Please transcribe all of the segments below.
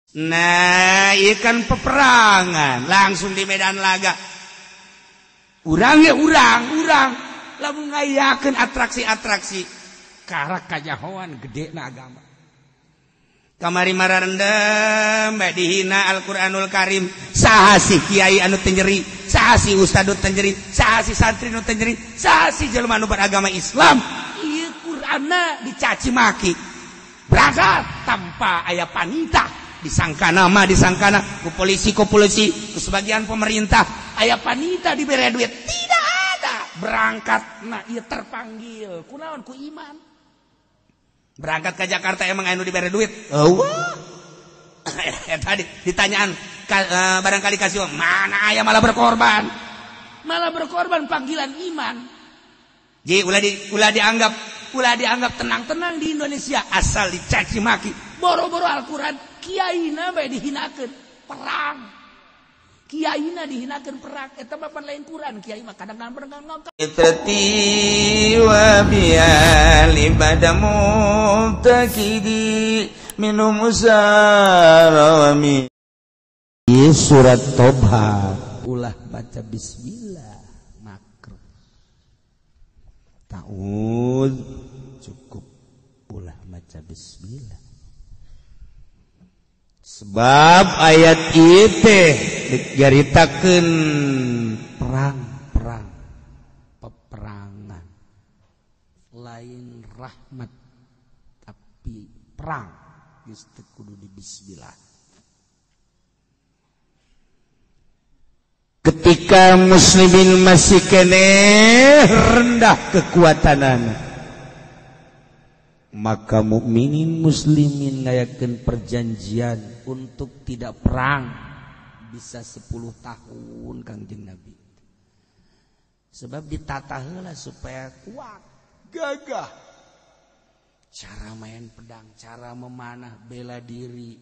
Nah, ieu kan peperangan langsung di medan laga. Urang ya urang lamun ngayakeun atraksi-atraksi karak kajahoan gedena agama. Kamari mararendem bae dihina Al-Qur'anul Karim. Saha si kiai anu teu nyeri, saha si ustad nu teu nyeri, saha si santri nu teu nyeri, saha si jelema anu beragama Islam. Ieu Qur'anna dicaci maki. Berangkat tanpa aya panita, disangkana mah disangkana ku polisi, ku polisi, ku sebagian pemerintah aya panita dibere duit, tidak ada. Berangkat nah ieu terpanggil kunaon ku iman. Berangkat ke Jakarta emang anu dibere duit? Eueuh. Tadi ditanyaan barangkali kasih mana aya malah berkorban. Malah berkorban panggilan iman. Ji ulah dianggap tenang-tenang di Indonesia asal dicaci maki. Boro-boro Al-Qur'an kiaina bae dihinakeun perang. Kiaina dihinakeun perang eta mah pan lain Quran kiai mah kadang-kadang ngomong tati wa biali badamu takidi minum usarami. Surat Toba ulah baca bismillah makruh. Ta'ud cukup ulah baca bismillah. Sebab ayat ieu teh dicaritakeun perang-perang, peperangan. Lain rahmat tapi perang geus teu kudu di bismillah. Ketika muslimin masih keneh rendah kekuatanana, maka mukminin muslimin ngayakeun perjanjian untuk tidak perang bisa 10 tahun Kangjeng Nabi. Sebab ditata heula supaya kuat, gagah. Cara main pedang, cara memanah, bela diri,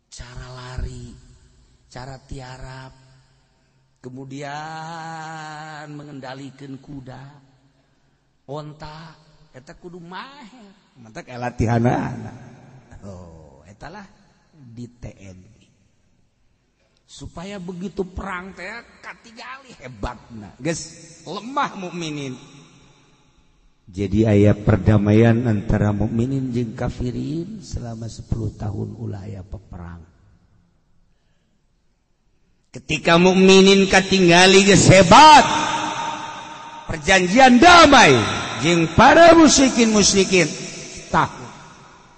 cara lari, cara tiarap, kemudian mengendalikan kuda, onta, eta kudu maher. Mantak latihanana. Oh, eta lah di TNI. Supaya begitu perang teh katingali hebatna. Geus lemah mukminin. Jadi aya perdamaian antara mukminin jeung kafirin selama 10 tahun ulah aya peperangan. Ketika mukminin katingali geus hebat, perjanjian damai jeung para musyrikin tahun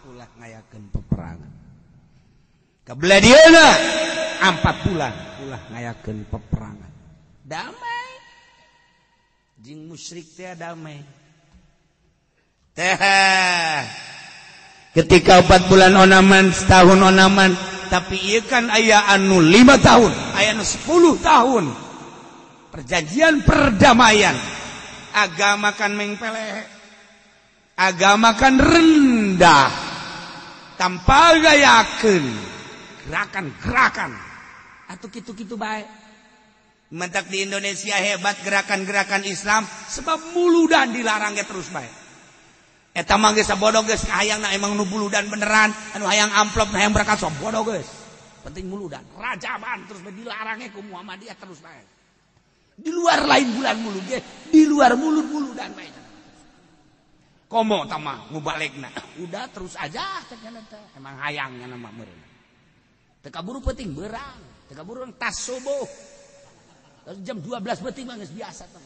ulah ngayakeun peperangan. Kabelah 4 bulan ulah ngayakeun peperangan. Damai jeung musyrik teh damai. Teh ketika 4 bulan onaman, setahun onaman, tapi ieu kan aya anu 5 tahun, aya anu 10 tahun. Perjanjian perdamaian. Agama kan mengpeleh, agama kan rendah, tanpa gayakeun gerakan-gerakan atau kitu-kitu baik. Mentak di Indonesia hebat gerakan-gerakan Islam sebab muludan dilarangnya terus baik. Eta mah geus sabodo geus hayangna emang nu muludan beneran, anu hayang amplop, hayang berkat sabodo geus. Penting muludan, rajaban terus bae dilarangnya ku Muhammadiyah terus bae. Di luar lain bulan mulud ge, di luar mulud muludan bae. Komo tama mubalegna. Udah terus aja cek teh. Emang hayangnya mah meureun. Teu kaburu peuting beurang, teu kaburu tas subuh. Terus jam 12 peuting mah geus biasa teh.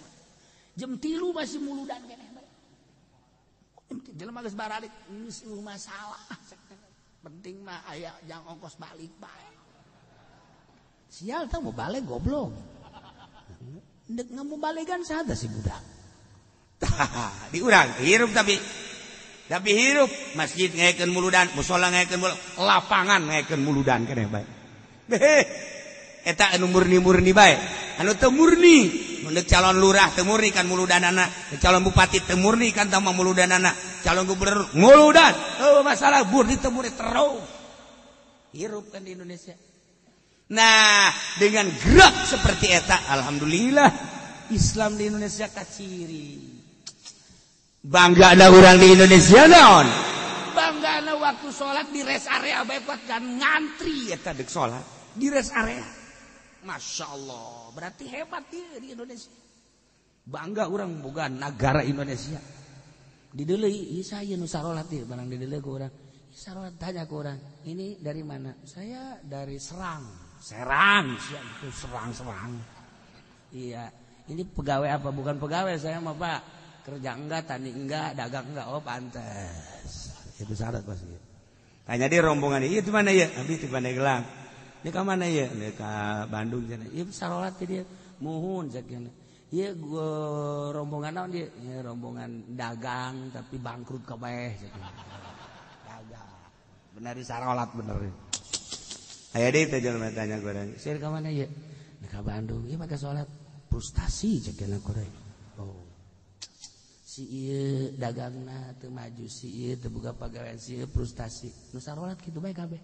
Jam 3 masih muludan keneh bae. Jelema geus baralik geus masalah. Penting mah aya jang ongkos balik bae. Sial teh mau balik goblok. Ndek ngamu balegan sada si budak. Di urang hirup tapi hirup masjid ngayakeun muludan, musala ngayakeun muludan, lapangan ngayakeun muludan keneh bae. Beh, eta anu murni-murni bae. Anu teu murni, mun calon lurah teu murni kan muludanana, calon bupati teu murni kan tama muludanana, calon gubernur muludan. Oh, masalah murni teu murni terus. Hirup kan di Indonesia. Nah, dengan gerak seperti eta, alhamdulillah Islam di Indonesia kaciri. Bangga ada orang di Indonesia naon? Bangga ada waktu sholat di rest area bae kuat kan ngantri eta dek sholat di rest area. Masya Allah, berarti hebat dia di Indonesia. Bangga orang boga negara Indonesia. Dideuleuy, ieu saya nu sarolat ieu barang dideuleuy ku urang. Sarolat tanya ke orang, ini dari mana? Saya dari Serang. Serang, siap itu Serang-Serang. Iya, ini pegawai apa? Bukan pegawai saya mah Pak. Kerja enggak, tani enggak, dagang enggak. Oh pantes. Itu syarat pasti. Tanya dia rombongan, iya di mana ya? Abdi di Pandeglang. Ini ke mana ya? Ini ke Bandung sana. Iya sarolat dia. Muhun sakieu. Iya gua rombongan naon dia? Ya, rombongan dagang tapi bangkrut kabeh. Dagang. Benar di sarolat bener. Aya deui teh jelema tanya goreng. Sir ka mana ya? Ka Bandung. Ieu make salat frustasi cek goreng. Oh. Si ieu dagangna teu maju, si ieu teu boga pagawean, si ieu frustasi. Nu sarolat kitu bae kabeh.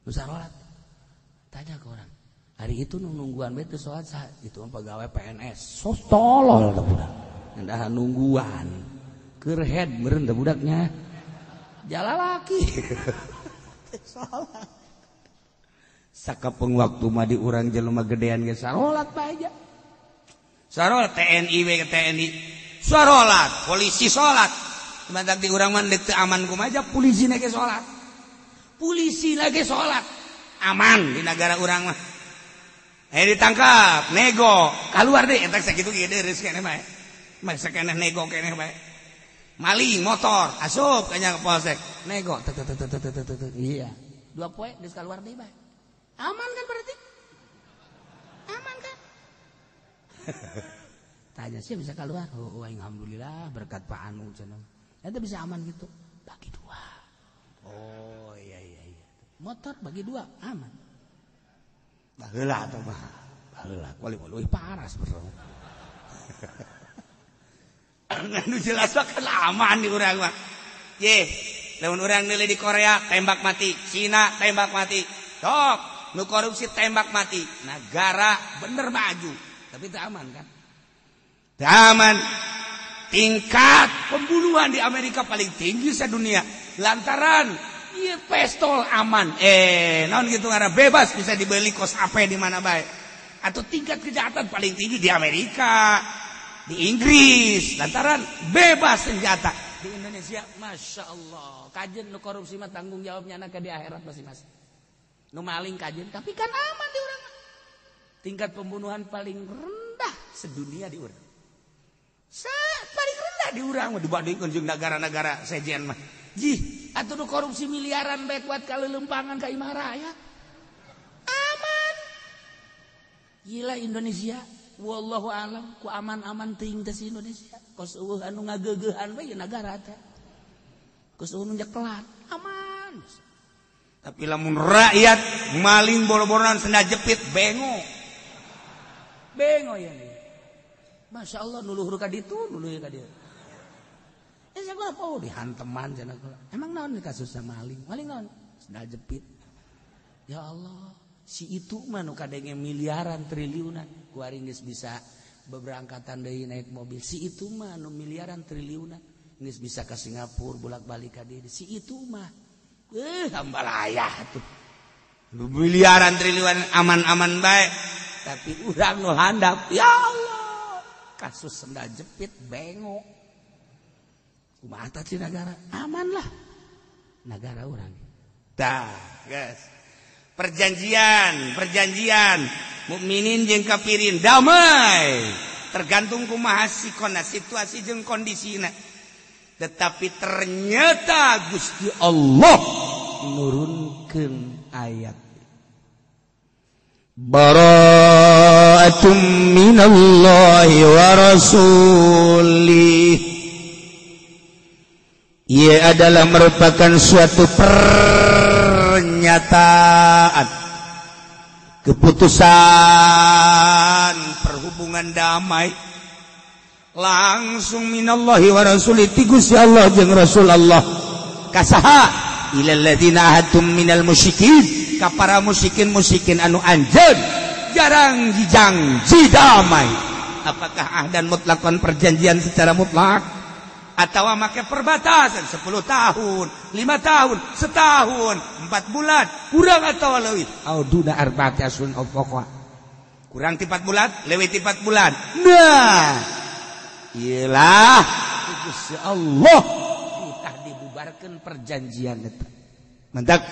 Nu sarolat. Tanya ke orang. Hari itu nu nungguan bae teu salat saha? Itu mah pegawai PNS. Sos tolol teh budak. Ngandahan nungguan. Keur head meureun teh budaknya. Jalalaki. Teu salat. Sakapeng waktu mah di urang jelema gedean ge sarolat bae aja. Sarolat TNI we ke TNI. Sarolat, polisi salat. Mantak di urang mah deuk teu aman kumaha aja polisi ge salat. Polisi lagi salat. Aman di negara urang mah. Ditangkap, nego, keluar deh eta sakitu ge deureuh keneh bae. Masa keneh nego keneh bae. Maling motor, asup kanya ke polsek, nego. Iya. 2 poe geus keluar deui bae. Aman kan berarti? Aman kan? Tanya sih bisa keluar. Oh, alhamdulillah berkat Pak Anu cenah. Eta bisa aman gitu. Bagi 2. Oh iya iya iya. Motor bagi 2 aman. Baheula atuh mah. Baheula kuali leuwih parah sebenarnya. Anu jelas kan aman di urang mah. Ye, lamun urang neuleuh di Korea tembak mati, Cina tembak mati. Sok, nu korupsi tembak mati. Negara bener maju, tapi teu aman kan? Teu aman. Tingkat pembunuhan di Amerika paling tinggi sedunia lantaran ieu pistol aman. Naon gitu ngara bebas bisa dibeli kos apa di mana bae. Atau tingkat kejahatan paling tinggi di Amerika, di Inggris lantaran bebas senjata. Di Indonesia Masya Allah, kajen nu korupsi mah tanggung jawabnya anak di akhirat masing-masing. Nu maling kajen, tapi kan aman di urang. Tingkat pembunuhan paling rendah sedunia di urang. Paling rendah di urang mah dibandingkeun jeung negara-negara sejen mah. Jih, atuh nu korupsi miliaran bae kuat kalelempangan ka imah raya. Aman. Gila Indonesia, wallahu alam ku aman-aman teuing teh si Indonesia. Kos eueuh anu ngageugeuhan we nagara teh. Kos eueuh nu nyekelan, aman. Tapi lamun rakyat maling boro-boronan senda jepit bengo. Bengo ya nih. Masya Allah nuluhur ka ditu, nuluhur ka dieu. Saya oh dihanteman cenah. Emang naon kasusna maling? Maling naon? Sendal jepit. Ya Allah, si itu mah nu kadenge miliaran triliunan, ku ari geus bisa beberangkatan deui naik mobil. Si itu mah nu miliaran triliunan geus bisa ka Singapura bolak-balik ka dieu. Si itu mah hambalayah tuh. Miliaran triliunan aman-aman bae, tapi urang nu handap. Ya Allah, kasus sendal jepit bengok. Kumaha tah negara? Aman lah. Negara urang. Tah, guys. Perjanjian, perjanjian mukminin jeung kafirin damai. Tergantung kumaha sikona situasi jeung kondisina. Tetapi ternyata Gusti Allah nurunkeun ayat Bara'atum minallahi wa rasulih. Ia adalah merupakan suatu pernyataan keputusan perhubungan damai langsung minallahi wa rasulih ti Gusti Allah jeung Rasul Allah kasaha ilal ladzina ahadtum minal musyrikin ka para musyrikin-musyrikin anu anjeun jarang jijang damai. Apakah ahdan mutlakon perjanjian secara mutlak? Atau make perbatasan 10 tahun, 5 tahun, setahun, 4 bulan, kurang atau leuwih. Au duna arba'ati asyhurin aw fawqa. Kurang ti 4 bulan, leuwih ti 4 bulan. Nah, iyalah Gusti Allah titah dibubarkeun perjanjian eta. Mantak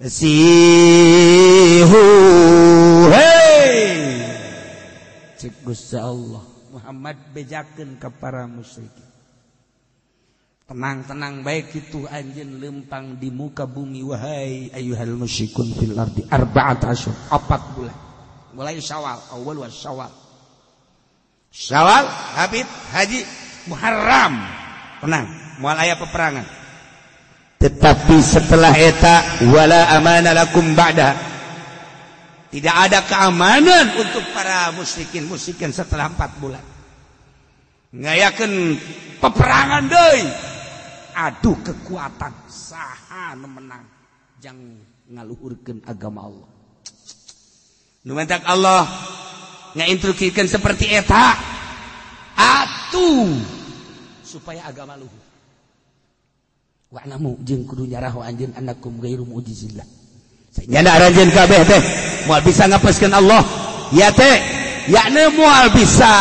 sihu hey. Cek Gusti Allah Muhammad bejakeun ka para musyrik. Tenang-tenang baik itu anjeun lempang di muka bumi wahai ayyuhal musyrikun fil ardi arba'at asyhur, 4 bulan. Mulai Syawal, awal wa Syawal. Syawal, Habib, Haji, Muharram. Tenang, moal aya peperangan. Tetapi setelah eta wala amana lakum ba'da. Tidak ada keamanan untuk para musyrikin-musyrikin setelah 4 bulan. Ngayakeun peperangan deui. Adu kekuatan saha nu menang jang ngaluhurkeun agama Allah. Nu mentak Allah ngainstruksikeun seperti eta atuh supaya agama luhur. Wa'lamu jeung kudu nyaraho anjeun annakum ghairu mu'jizillah. Nyana aranjeun kabeh teh moal bisa ngapeskeun Allah ya teh yakni moal bisa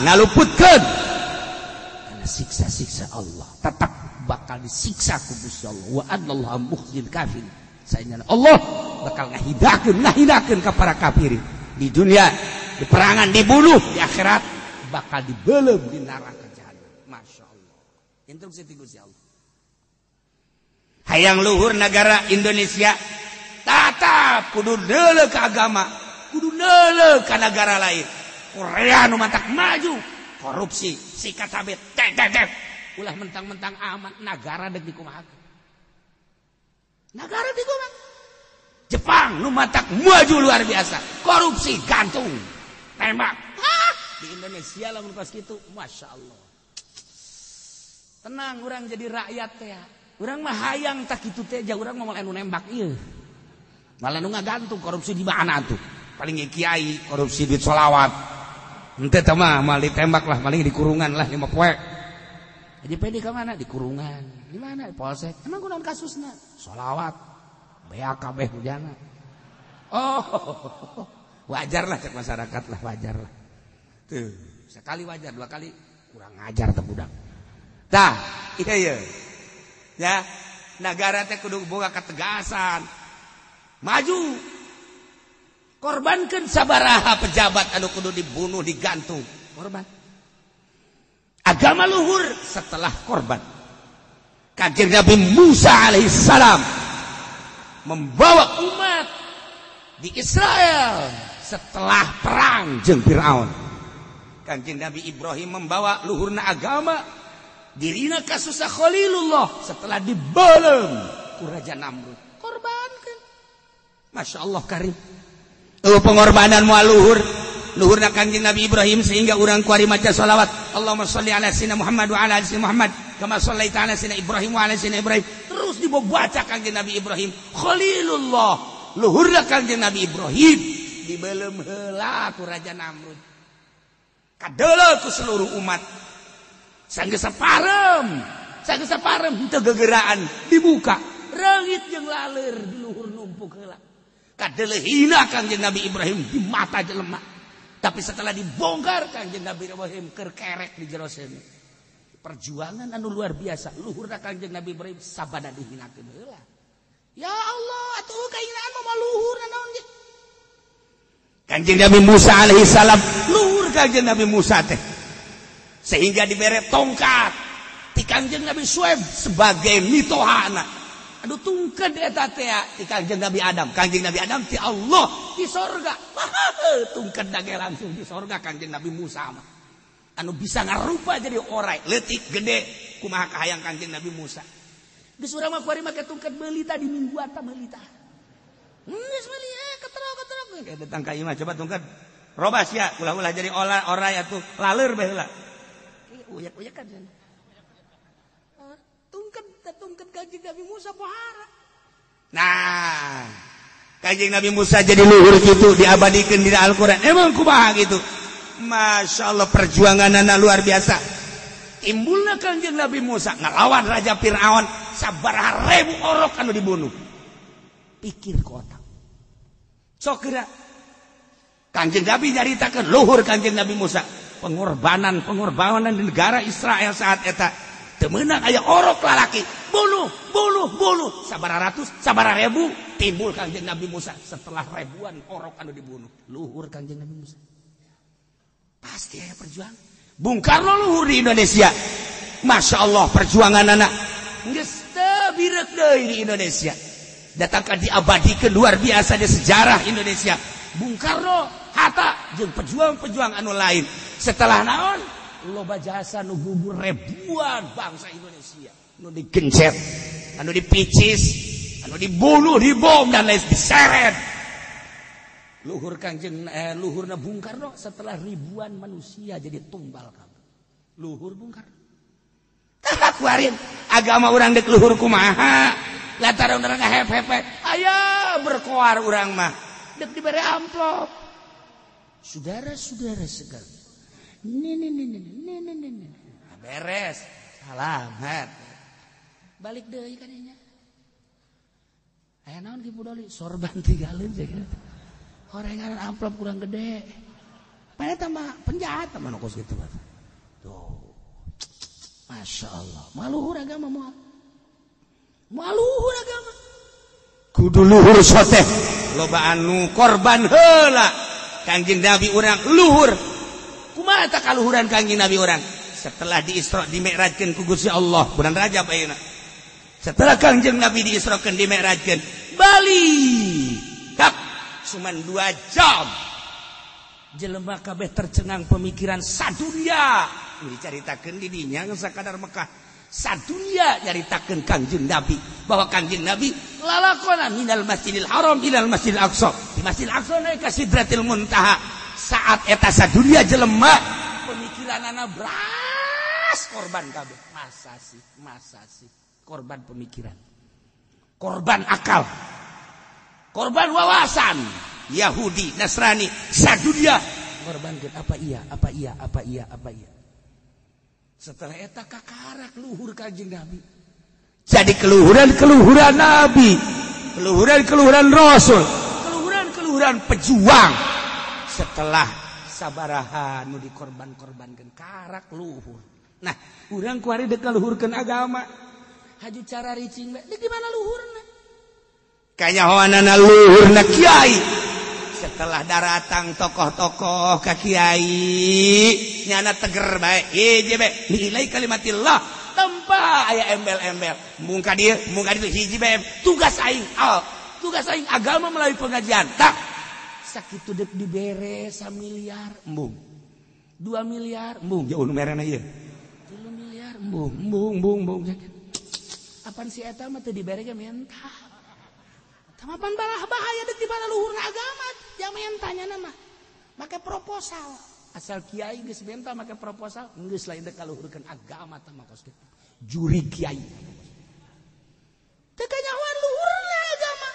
ngaluputkeun karena siksa-siksa Allah tetap bakal disiksa ku Gusti Allah wa anallahu mukhzil kafir. Saenyana Allah bakal ngahidakeun ka para kafir di dunia, di perangan dibunuh, di akhirat bakal dibelem di neraka jahanam. Masya Allah, instruksi ti Gusti Allah. Hayang luhur negara Indonesia tatap kudu neuleuh ka agama, kudu neuleuh ka negara lain. Korea nu matak maju, korupsi, sikat habit, tek tek tek. Ulah mentang-mentang aman negara dek dikumaha. Negara dikumaha. Jepang nu matak maju luar biasa, korupsi gantung, tembak. Hah? Di Indonesia lamun kos kitu, Masya Allah. Tenang urang jadi rakyat teh. Urang mah hayang tak kitu teh, ja urang mah moal anu nembak ieu. Malah nu ngagantung korupsi di mana tuh? Paling kiai korupsi duit sholawat. Henteu teh mah moal ditembak lah, paling di kurungan lah 5 poe. Haji Pedi ka mana? Di kurungan. Di mana? Di polsek. Emang kunaon kasusna? Sholawat. Bea kabeh hujana. Oh, wajar lah cek masyarakat lah, wajar lah. Tuh, sekali wajar, 2 kali kurang ajar teh budak. Tah, iya iya. Ya, negara teh kudu boga ketegasan. Maju. Korbankeun sabaraha pejabat anu kudu dibunuh, digantung. Korban. Agama luhur setelah korban. Kanjeng Nabi Musa alaihissalam membawa umat di Israel setelah perang jeung Firaun. Kanjeng Nabi Ibrahim membawa luhurna agama dirina kasusah Khalilullah setelah dibelem ku Raja Namrud. Korbankeun. Masya Allah karim. Pengorbanan moal luhur. Luhurna Kanjeng Nabi Ibrahim sehingga urang kuari maca sholawat Allahumma sholli ala sayyidina Muhammad wa ala ali sayyidina Muhammad kama shallaita ala sayyidina Ibrahim wa ala sayyidina Ibrahim. Terus dibaca Kanjeng Nabi Ibrahim Khalilullah. Luhurna Kanjeng Nabi Ibrahim dibelem heula ku Raja Namrud. Kadeuleu ku seluruh umat. Sanggeus saparem, sanggeus saparem henteu gegeraan dibuka. Reungit jeung laleur di luhur numpuk heula. Kadeuleu hina Kanjeng Nabi Ibrahim di mata jelema. Tapi setelah dibongkar Kanjeng Nabi Ibrahim keur kerek di jero seuneu. Perjuangan anu luar biasa, luhurna Kanjeng Nabi Ibrahim sabada dihinakeun heula. Ya Allah, atuh kahinaan mah luhurna naon ge. Kanjeng Nabi Musa alaihi salam, luhur Kanjeng Nabi Musa teh. Sehingga dibere tongkat ti Kanjeng Nabi Suaib sebagai mitohana. Aduh tungkeun eta teh ti Kanjeng Nabi Adam. Kanjeng Nabi Adam ti Allah di sorga. Tungkeun dage langsung di sorga Kanjeng Nabi Musa mah. Anu bisa ngarupa jadi orai, leutik gede kumaha kahayang Kanjeng Nabi Musa. Geus urang mah kuari make tungkeun meuli tah di mingguan tah meuli tah. Geus meuli keterok-keterok kayak datang ka imah coba tungkeun. Robas ya, ulah-ulah jadi orai atuh laleur bae heula. Uyak-uyak kan. Tungkeun Kanjeng Nabi Musa pohara. Nah, Kanjeng Nabi Musa jadi luhur gitu diabadikeun di Al-Qur'an. Emang kumaha gitu? Masya Allah perjuanganana luar biasa. Timbulna Kangjeng Nabi Musa ngalawan Raja Fir'aun sabaraha ribu orok anu dibunuh. Pikir ke otak. Sok geura. Kangjeng Nabi nyaritakeun luhur Kangjeng Nabi Musa, pengorbanan-pengorbanan di negara Israel saat eta. Teu meunang aya orok lalaki, bunuh, bunuh, bunuh, sabaraha ratus, sabaraha ribu, timbul Kangjeng Nabi Musa setelah ribuan orok anu dibunuh. Luhur Kangjeng Nabi Musa. Pasti aya perjuangan. Bung Karno luhur di Indonesia. Masya Allah perjuangan anak geus teu bireuk deui di Indonesia. Datangkan diabadikeun luar biasa di sejarah Indonesia. Bung Karno, Hatta jeung pejuang-pejuang anu lain. Setelah naon? Loba jasa nu gugur ribuan bangsa Indonesia. Nu digencet, anu dipicis, anu dibunuh, dibom dan lain diseret. Luhur Kangjeng luhurna Bung Karno setelah ribuan manusia jadi tumbal kabeh. Luhur Bung Karno. Tah kuarin agama urang deuk luhur kumaha? Lantaran urang ngahep-hepe, aya berkoar urang mah. Deuk dibere amplop. Saudara-saudara sekalian. Nih nih nih nih nih nih nih. Beres. Salamat. Balik deui ka dinya. Aya naon Ki Budoli? Sorban tinggalin saya. Horengan amplop kurang gede. Padahal tambah penjahat tambah nokos gitu. Tuh. Masya Allah. Maluhur agama moal. Maluhur agama. Kudu luhur soteh. Loba anu korban heula. Kangjeng Nabi urang luhur. Kumaha tah kaluhuran Kangjeng Nabi urang? Setelah diisra dimi'rajkeun ku Gusti Allah bulan Rajab ayeuna. Setelah Kangjeng Nabi diisrakeun dimi'rajkeun, balik. Kap cuman 2 jam. Jelema kabeh tercengang pemikiran sadunia. Dicaritakeun di dinya sakadar Mekah. Sadunia nyaritakeun Kangjeng Nabi bahwa Kangjeng Nabi lalakona minal Masjidil Haram ilal Masjidil Aqsa. Di Masjidil Aqsa naik ka Sidratil Muntaha. Saat eta sadunia jelema pemikiranana beras korban kabeh. Masa sih korban pemikiran. Korban akal. Korban wawasan. Yahudi, Nasrani, sadunia korbankeun apa iya, apa iya, apa iya, apa iya. Setelah eta kakarak luhur Kangjeng Nabi. Jadi keluhuran-keluhuran Nabi, keluhuran-keluhuran Rasul, keluhuran-keluhuran pejuang. Setelah sabaraha nu dikorban-korbankeun karak luhur. Nah, urang kuari dek ngaluhurkeun agama. Haju cara ricing bae, di mana luhurna? Kanyahoanana luhurna kiai. Setelah daratang tokoh-tokoh ka kiai, nyana teger bae, hiji bae, nilai kalimatillah, tempa aya embel-embel. Mung ka dieu, mung ka ditu hiji bae, tugas aing, oh, tugas aing agama melalui pengajian. Tak sakitu dek dibere 1 miliar, embung. 2 miliar, embung, jauh nu merena ieu. 3 miliar, embung, embung, embung, embung. Apan si eta mah teu dibere ge mentah. Tamapan balah bahaya dek di mana luhurna agama, yang mentanya nama. Make proposal. Asal kiai geus menta make proposal, geus lain dek kaluhurkeun agama tah mah kos kitu. Juri kiai. Teu kanyahoan luhurna agama.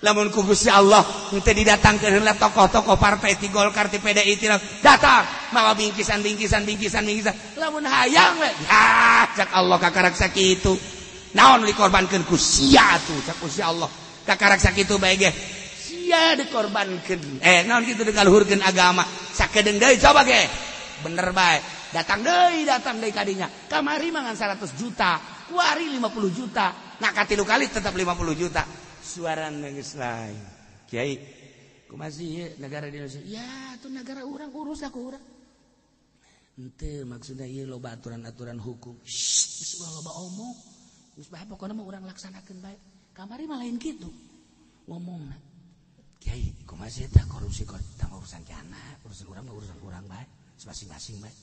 Lamun ku Gusti Allah henteu didatangkeun heula tokoh-tokoh partai ti Golkar ti PDI ti datang mawa bingkisan bingkisan bingkisan bingkisan. Lamun hayang we, ya cak Allah kakarak sakitu. Naon dikorbankeun ku sia atuh cak Gusti Allah. Kakarak sakitu bae ge sia dikorbankeun. Naon kitu dikaluhurkeun agama. Sakedeung deui coba ge. Bener bae. Datang deui kadinya. Kamari mangan 100 juta, kuari 50 juta. Nah katilu kali tetap 50 juta. Suarana geus lain. Kiai, kumaha sih negara di Indonesia? Ya, itu negara urang urus lah ku urang. Henteu maksudna ieu loba aturan-aturan hukum. Shh, geus ulah loba omong. Geus bae pokona mah urang laksanakeun bae. Kamari mah lain kitu. Ngomongna. Kiai, kumaha sih eta korupsi tah urusan jana, urusan urang mah urusan urang bae, masing-masing bae.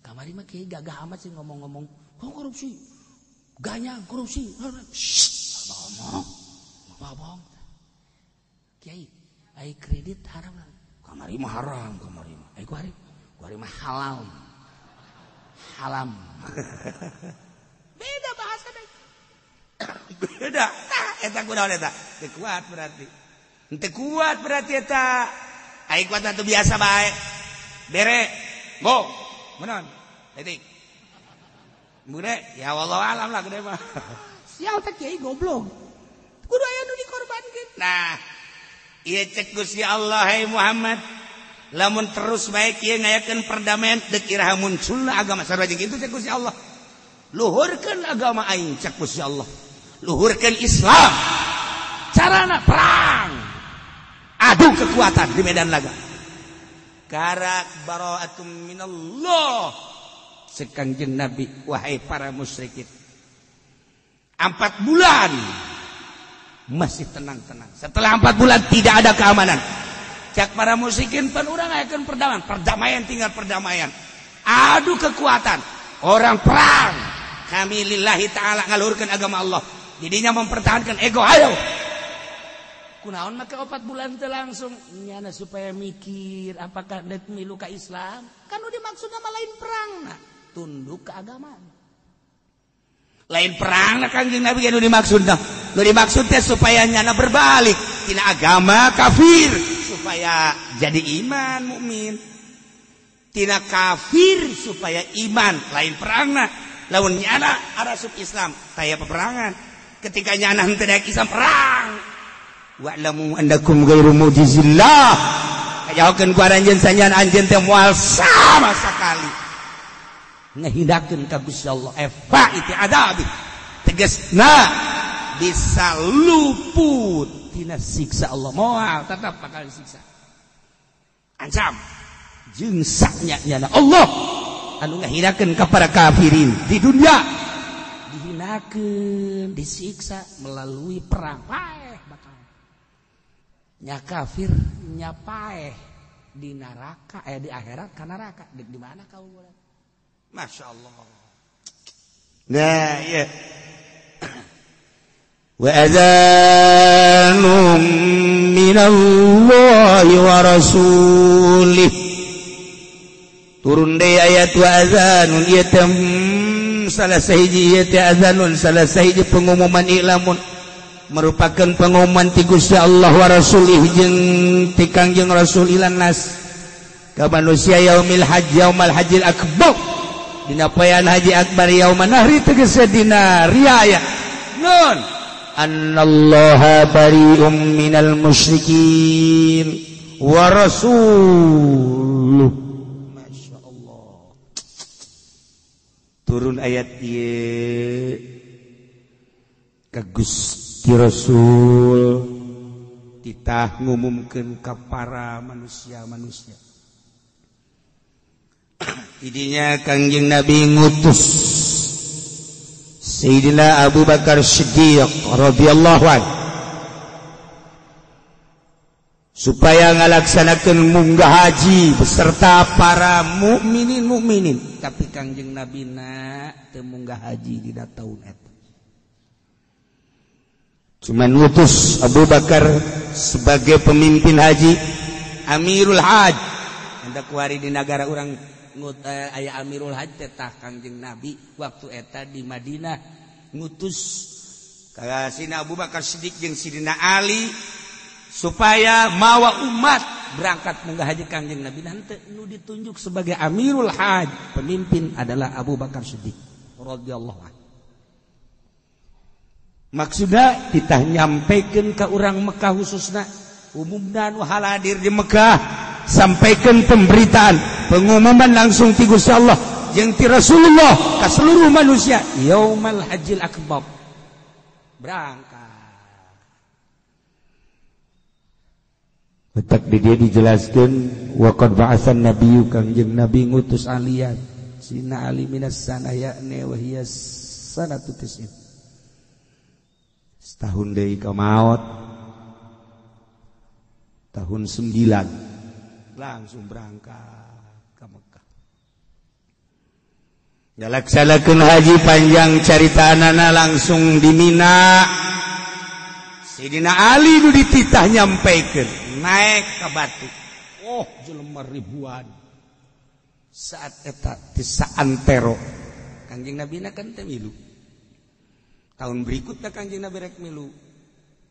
Kamari mah kiai gagah amat sih ngomong-ngomong, "Oh korupsi." Ganyang korupsi. Shh, loba omong. Bohong. Kiai, ai kredit haram. Kamari mah haram, kamari mah. Ai kuari, kuari mah halal. Halam. Beda bahasa deh. Beda. Tah eta kunaon eta? Teu kuat berarti. Teu kuat berarti eta. Ai kuat atuh biasa bae. Bere. Go. Menon. Detik. Gede ya wallahu alam lah gede mah. Sial teh kiai goblok. Kudu aya nu dikorbankeun. Nah, ieu cek Gusti Allah hai Muhammad. Lamun terus bae kieu ngayakeun perdamaian deuk iraha munculna agama sarua jeung kitu cek Gusti Allah. Luhurkeun agama aing cek Gusti Allah. Luhurkeun Islam. Carana perang. Adu kekuatan di medan laga. Karak bara'atum minallah. Cek Kangjeng Nabi, wahai para musyrikin. 4 bulan masih tenang-tenang. Setelah 4 bulan tidak ada keamanan. Cek para musyrikin pan urang ngayakeun perdamaian, perdamaian tinggal perdamaian. Adu kekuatan, orang perang. Kami lillahi ta'ala ngaluhurkeun agama Allah. Jadinya mempertahankan ego, ayo. Kunaon make 4 bulan teh langsung nyana supaya mikir apakah deuk milu ka Islam? Kan nu dimaksudna mah lain perang nah, tunduk ke agama. Lain perang nah Kangjeng Nabi nu dimaksudna. Nu dimaksud teh supaya nyana berbalik tina agama kafir supaya jadi iman mukmin. Tina kafir supaya iman, lain perang nah. Lamun nyana arasup Islam taya peperangan. Ketika nyana henteu daek Islam perang. Wa'lamu annakum ghairu mu'jizillah. Kajahokeun ku aranjeun sanyan anjeun teh moal sama sakali ngahindakeun ka Gusti Allah. Fa iti adabi. Tegasna bisa luput tina siksa Allah. Moal tetap bakal disiksa. Ancam jeung saknya nyana Allah anu ngahinakeun ka para kafirin di dunia. Dihinakeun, disiksa melalui perang. Paeh bakal. Nya kafir nya paeh di neraka, di akhirat ka neraka. Di mana kau boleh? Masya Allah. Nah, ya. Wa adzanum minallahi wa rasulih. Turun deui ayat wa adzanun ieu teh salah sahiji ieu teh adzanun salah sahiji pengumuman i'lamun merupakan pengumuman ti Gusti Allah wa rasulih jeung ti Kangjeng Rasul ilan nas ka manusia yaumil hajj yaumal hajjil akbar dina poean haji akbar yauman nahri tegese dina riaya nun annallaha bari'um minal musyrikin wa rasuluh. Masya Allah. Turun ayat ieu ka Gusti Rasul titah ngumumkeun ka para manusia-manusia. Idinya Kangjeng Nabi ngutus Sayyidina Abu Bakar Siddiq radhiyallahu anhu supaya ngalaksanakeun munggah haji beserta para mukminin mukminin. Tapi Kangjeng Nabi na teu munggah haji dina taun eta. Cuman ngutus Abu Bakar sebagai pemimpin haji, Amirul Haj. Hendak kuari di negara urang ngut aya Amirul Haj teh tah Kangjeng Nabi waktu eta di Madinah ngutus ka Sidina Abu Bakar Siddiq jeung Sidina Ali supaya mawa umat berangkat munggah haji. Kangjeng Nabi nanti nu ditunjuk sebagai Amirul Haj, pemimpin adalah Abu Bakar Siddiq radhiyallahu anhu. Maksudna titah nyampaikan ke orang Mekah khususna umumna nu haladir di Mekah, sampaikan pemberitaan pengumuman langsung ti Gusti Allah jeung ti Rasulullah ka seluruh manusia yaumal hajjil akbar. Berangkat. Betak di dia dijelaskan wa qad ba'atsan nabiyyu Kangjeng Nabi ngutus alian sina ali minas sana ya'ne wa hiya sanatu tis'in. Setahun deui ka maot tahun 9 langsung berangkat ke Mekah. Ngalaksanakeun haji panjang caritaanana langsung di Mina. Sidina Ali nu dititah nyampaikan naik ke batu. Oh, jelema ribuan. Saat eta di saantero Kangjeng Nabi na kan teh milu. Tahun berikutnya Kangjeng Nabi rek milu.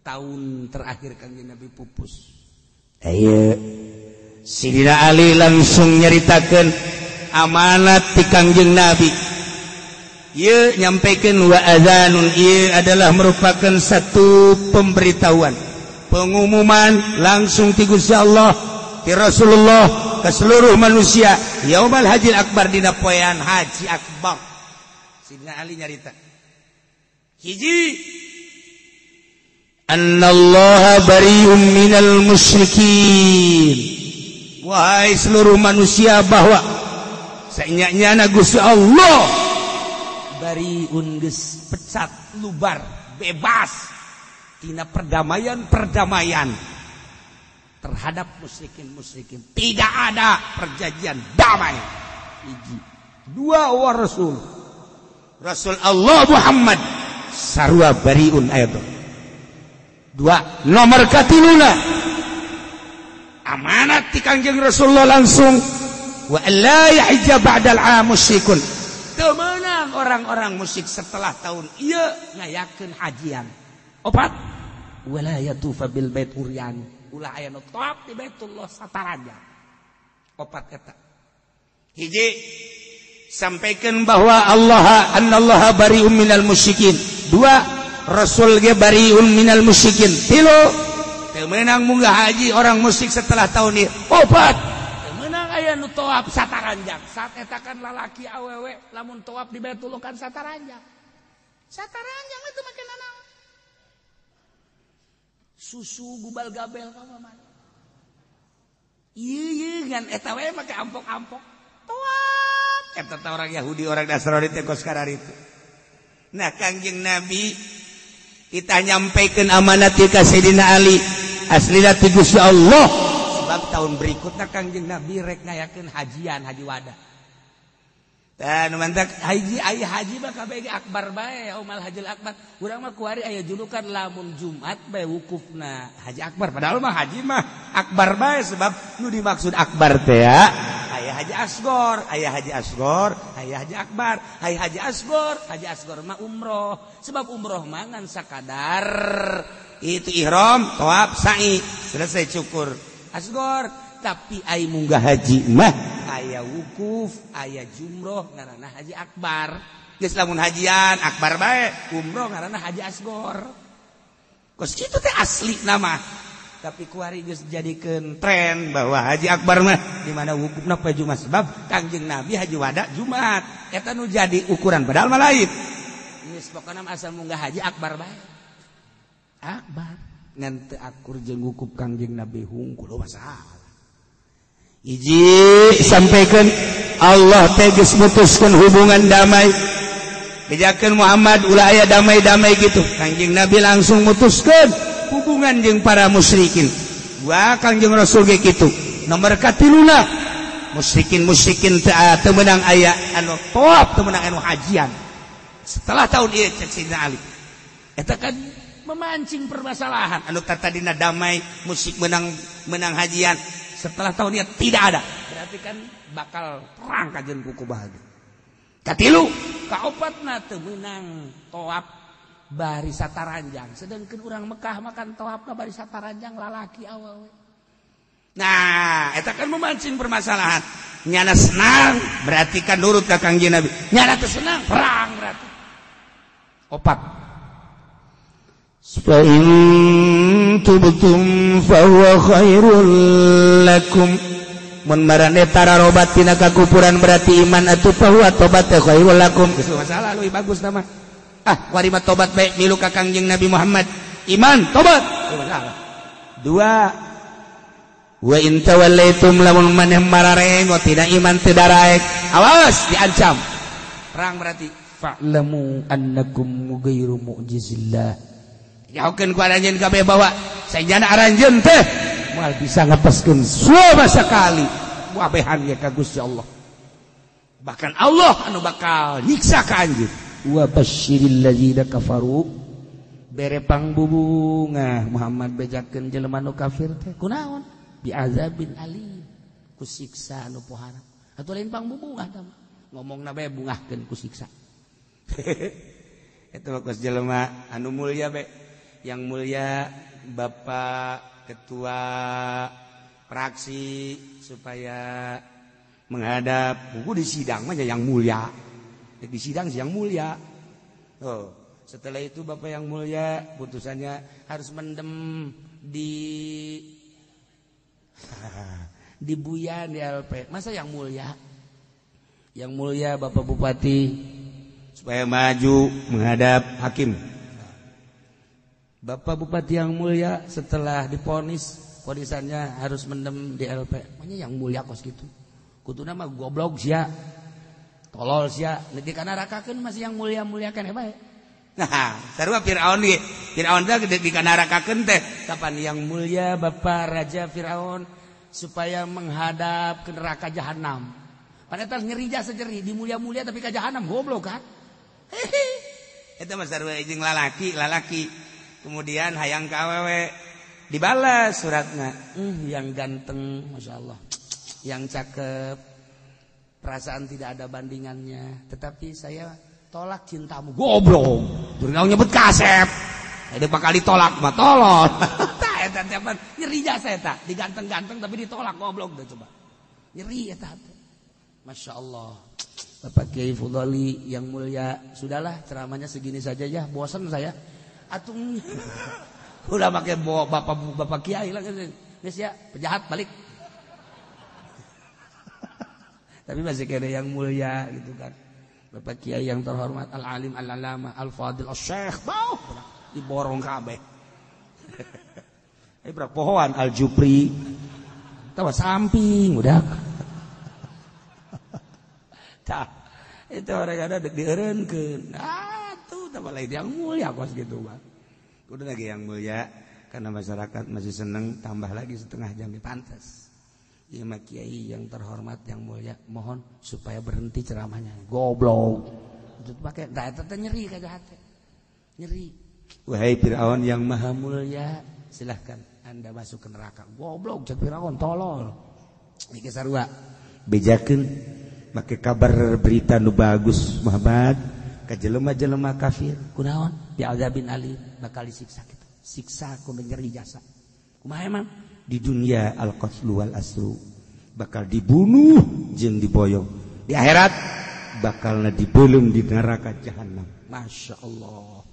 Tahun terakhir Kangjeng Nabi pupus. Ayo Sidina Ali langsung nyaritakeun amanat ti Kangjeng Nabi. Ieu nyampaikan wa adzanun ieu adalah merupakan satu pemberitahuan, pengumuman langsung ti Gusti Allah, ti Rasulullah ke seluruh manusia. Yaumal Hajil Akbar dina poean Haji Akbar. Sidina Ali nyarita. Hiji, annallaha bari'un minal musyrikin. Wahai seluruh manusia, bahwa sainya-nyana Gusti Allah bariun geus pecat lubar bebas tina perdamaian-perdamaian terhadap musyrikin-musyrikin. Tidak ada perjanjian damai. Hiji, dua, wa rasul Rasul Allah Muhammad sarua bariun ayat dua. Nomor katiluna amanat ti Kangjeng Rasulullah langsung wa la yahijja ba'dal 'am musyrikun. Teu meunang orang-orang musyrik setelah tahun ieu ngayakeun hajian. Opat, wala yatufa bil bait uryan. Ulah aya nu tawaf di Baitullah sataranjang. Opat eta. Hiji, sampaikan bahwa Allah annallaha bari'un minal musyrikin. Dua, Rasul ge bari'un minal musyrikin. Tilu, teu meunang munggah haji orang musyrik setelah tahun ieu. Opat, teu meunang aya nu tawaf sataranjang. Saat eta kan lalaki awewe lamun tawaf di Baitullah kan sataranjang. Sataranjang itu make nanaon? Susu gubal gabel ka mana? Ieu ieu ngan eta we make ampok-ampok. Tawaf. Eta teh orang Yahudi, orang Nasrani teh kos kararitu. Nah, Kangjeng Nabi kita nyampaikan amanat ka Sayyidina Ali aslina ti Gusti Allah. Sebab tahun berikutnya Kangjeng Nabi rek ngayakeun hajian haji wada. Dan mantak haji aya haji mah kabeh ge akbar bae, umal hajil akbar. Urang mah kuari aya julukan lamun Jumat bae wukufna haji akbar. Padahal mah haji mah akbar bae, sebab nu dimaksud akbar teh ya aya haji asgor, aya haji asgor, aya haji akbar, aya haji asgor, haji asgor mah umroh. Sebab umroh mah ngan sakadar itu ihram, tawaf, sa'i, selesai cukur. Asgor, tapi ai munggah haji mah aya wukuf, aya jumroh ngaranna haji akbar. Geus lamun hajian akbar bae, umroh ngaranna haji asgor. Kos kitu teh asli nama. Tapi kuari geus jadikeun tren bahwa haji akbar mah di mana wukufna poe Jumat, sebab Kangjeng Nabi haji wada Jumat. Eta nu jadi ukuran padahal mah lain. Geus pokona asal munggah haji akbar bae. Akbar ngan teu akur jeung wukuf Kangjeng Nabi hungkul masalah. Hiji, sampaikan Allah teh geus mutuskeun hubungan damai. Bejakeun Muhammad ulah aya damai-damai gitu. Kangjeng Nabi langsung mutuskeun hubungan jeung para musyrikin. Dua, Kangjeng Rasul ge kitu. Nomor katiluna musyrikin-musyrikin teu meunang aya anu tawaf, teu meunang anu hajian. Setelah tahun ieu cek Sayyidina Ali. Eta kan memancing permasalahan anu tadina damai musyrik menang hajian. Setelah tahun ieu tidak ada. Berarti kan bakal perang kajeun kuku bahagia. Katilu, kaopatna teu meunang tawaf bari sataranjang. Sedangkan urang Mekah makan tawafna bari sataranjang lalaki awewe. Nah, eta kan memancing permasalahan. Nyana senang berarti kan nurut ka Kangjeng Nabi. Nyana teu senang perang berarti. Opat. Fa in tubtum fa huwa khairul lakum. Mun marane tararobat tina kakufuran berarti iman atuh fa huwa tobat khairul lakum. Geus masalah leuwih bagus mah. Ah, kuari mah tobat bae milu ka Kangjeng Nabi Muhammad. Iman tobat. Masalah. Dua, wa in tawallaitum lamun maneh mararengo tina iman teu daraek. Awas diancam. Perang berarti fa'lamu annakum ghairu mu'jizillah. Jauhkeun ku aranjeun kabeh bahwa sajana aranjeun teh moal bisa ngepeskeun sama sekali wabehan ge ka Gusti Allah. Bahkan Allah anu bakal nyiksa ka anjeun. Wa basyiril ladzina kafaru, bere pangbubungah Muhammad bejakeun jelema nu kafir teh kunaon biazabin alim, ku siksa anu pohara. Atuh lain pangbubungah tah mah ngomongna bae bungahkeun ku siksa. Eta mah kos jelema anu mulia bae. Yang mulia Bapak Ketua Praksi supaya menghadap buku di sidang mah yang mulia. Di sidang yang mulia. Oh, setelah itu Bapak yang mulia putusannya harus mendem di di Buyan di LP. Masa yang mulia? Yang mulia Bapak Bupati supaya maju menghadap hakim. Bapak Bupati yang mulia setelah diponis, ponisannya harus mendem di LP. Makanya yang mulia kos gitu. Kuduna mah goblok sia. Tolol sia, di kana rakakeun masih yang mulia-muliakan ya bae. Nah, sarua Firaun ge. Firaun teh di kana rakakeun teh kapan yang mulia Bapak Raja Firaun supaya menghadap ke neraka jahanam. Padahal nyeri jasa nyeri, dimulia-mulia tapi ka jahanam goblok kan. Eta mah sarua jeung lalaki, lalaki. Kemudian hayang ka awewe dibalas suratna. Yang ganteng, Masya Allah. Yang cakep. Perasaan tidak ada bandingannya, tetapi saya tolak cintamu. Goblok. Jurang nyebut kasep. Ada bakal ditolak mah tolol. Tah eta teh nyeri jasa eta, diganteng-ganteng tapi ditolak goblok dah coba. Nyeri eta. Masya Allah. Bapak Kiai Fudhali yang mulia, sudahlah ceramahnya segini saja ya, bosan saya. Atung udah pakai bawa bapak kiai lah geus ya, penjahat balik. Tapi masih kena yang mulia gitu kan. Bapak Kiai yang terhormat, al-alim, al-alama, al-fadil, al-syekh, bau diborong kabeh. Berak pohoan al-jupri. Tawa samping udah. Tah, itu orang ada dieureunkeun. Ah, tuh tambah lain yang mulia kos gitu, Bang. Udah lagi yang mulia karena masyarakat masih seneng tambah lagi setengah jam pantas. Ya kiai yang terhormat yang mulia mohon supaya berhenti ceramahnya. Goblok. Itu pakai da eta teh nyeri ka hate. Nyeri. Wahai Firaun yang maha mulia, silahkan Anda masuk ke neraka. Goblok cek Firaun tolol. Iki sarua. Bejakeun make kabar berita nu bagus Muhammad ka jelema-jelema kafir. Kunaon? Bi'adzabin alim, bakal disiksa kitu. Siksa ku nyeri jasa. Kumaha emang? Di dunia al-qatlu wal asru bakal dibunuh jeung diboyong, di akhirat bakalna dibelum di neraka jahanam. Masya Allah.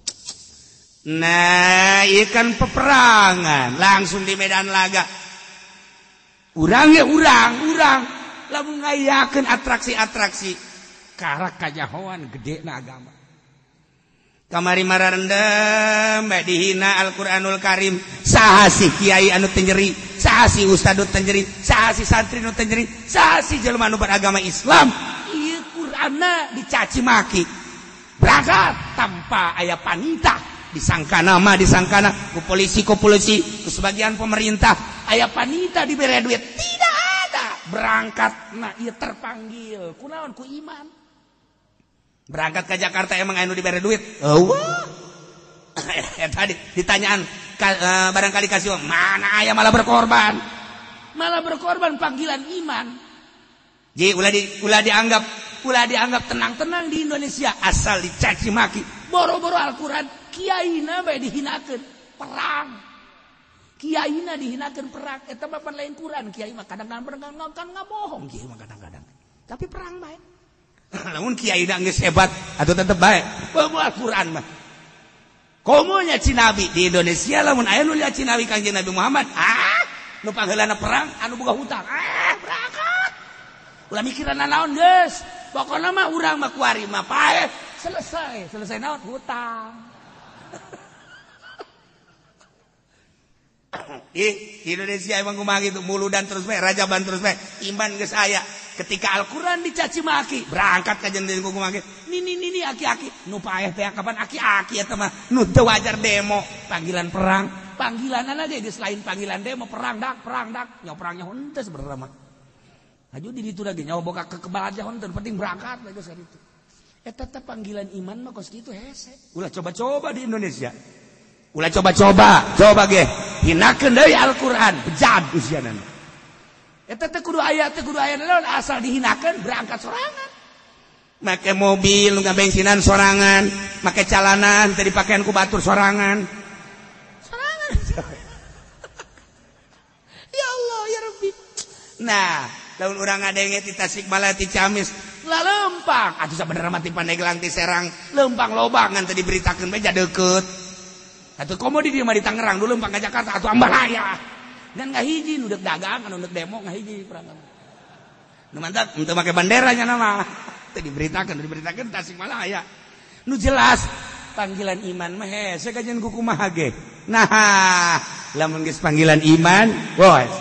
Nah, ikan peperangan langsung di medan laga. Urang ya urang lamun ngayakeun atraksi-atraksi karak kajahoan gedena agama. Kamari mararendem bae dihina Al-Qur'anul Karim. Saha si kiai anu teu nyeri, saha si ustad nu teu nyeri, saha si santri nu teu nyeri, saha si jelema anu beragama Islam. Ieu Qur'anna dicaci maki. Berangkat tanpa aya panita, disangkana mah disangkana ku polisi, ku sebagian pemerintah aya panita dibere duit. Tidak ada. Berangkat nah ieu terpanggil. Kunaon ku iman. Berangkat ke Jakarta emang anu dibere duit. Eueuh. Tadi ditanyaan barangkali kasih mana aya malah berkorban. Malah berkorban panggilan iman. Ji ulah dianggap tenang-tenang di Indonesia asal dicaci maki. Boro-boro Al-Qur'an kiaina bae dihinakeun perang. Kiaina dihinakeun perang eta mah pan lain Quran kiai mah kadang-kadang kan ngabohong kiai mah kadang-kadang. Tapi perang bae. Namun kiai da geus hebat atau tetep bae. Bawa Al-Qur'an mah. Komo nyaci nabi di Indonesia lamun aya nu nyaci nabi Kangjeng Nabi Muhammad, nu pangheulana perang anu boga hutang, berangkat. Ulah mikiran naon geus. Pokona mah urang mah kuari mah paeh, selesai, selesai naon hutang. Di Indonesia emang kumaha gitu, muludan terus bae, rajaban terus bae, iman geus aya. Ketika Al-Qur'an dicaci maki, berangkat ka jendeun ku kumaha nini nini aki-aki, nu paeh teh kapan aki-aki eta mah nu teu wajar demo, panggilan perang, panggilanana ge geus lain panggilan demo, perang dak, nyawa perangnya henteu sebenarnya mah. Haju di ditu lagi nyawa boga kekebal aja henteu, penting berangkat geus ka ditu. Eta teh panggilan iman mah kos kitu hese. Ulah coba-coba di Indonesia. Ulah coba-coba, coba ge hinakeun deui Al-Qur'an, bejad usiana. Eta teh kudu aya naon asal dihinakeun berangkat sorangan. Make mobil nu ngabensinan sorangan, make calanan teu dipakean ku batur sorangan. Sorangan. Ya Allah ya Rabbi. Nah, lamun urang ngadenge ti Tasikmalaya ti Ciamis, lalempang Lempang atuh sabenerna mah ti Pandeglang ti Serang lempang loba ngan teu diberitakeun bae deukeut. Atuh komo di dieu mah di Tangerang dulu lempang ka Jakarta atuh ambalaya. Dan ngahiji nu deuk dagang anu deuk demo ngahiji perang. Nu mantap teu make bandera nya mah. Teu diberitakeun Tasikmalaya. Nu jelas panggilan iman mah hese kajian ku kumaha ge. Nah, lamun geus panggilan iman, bos.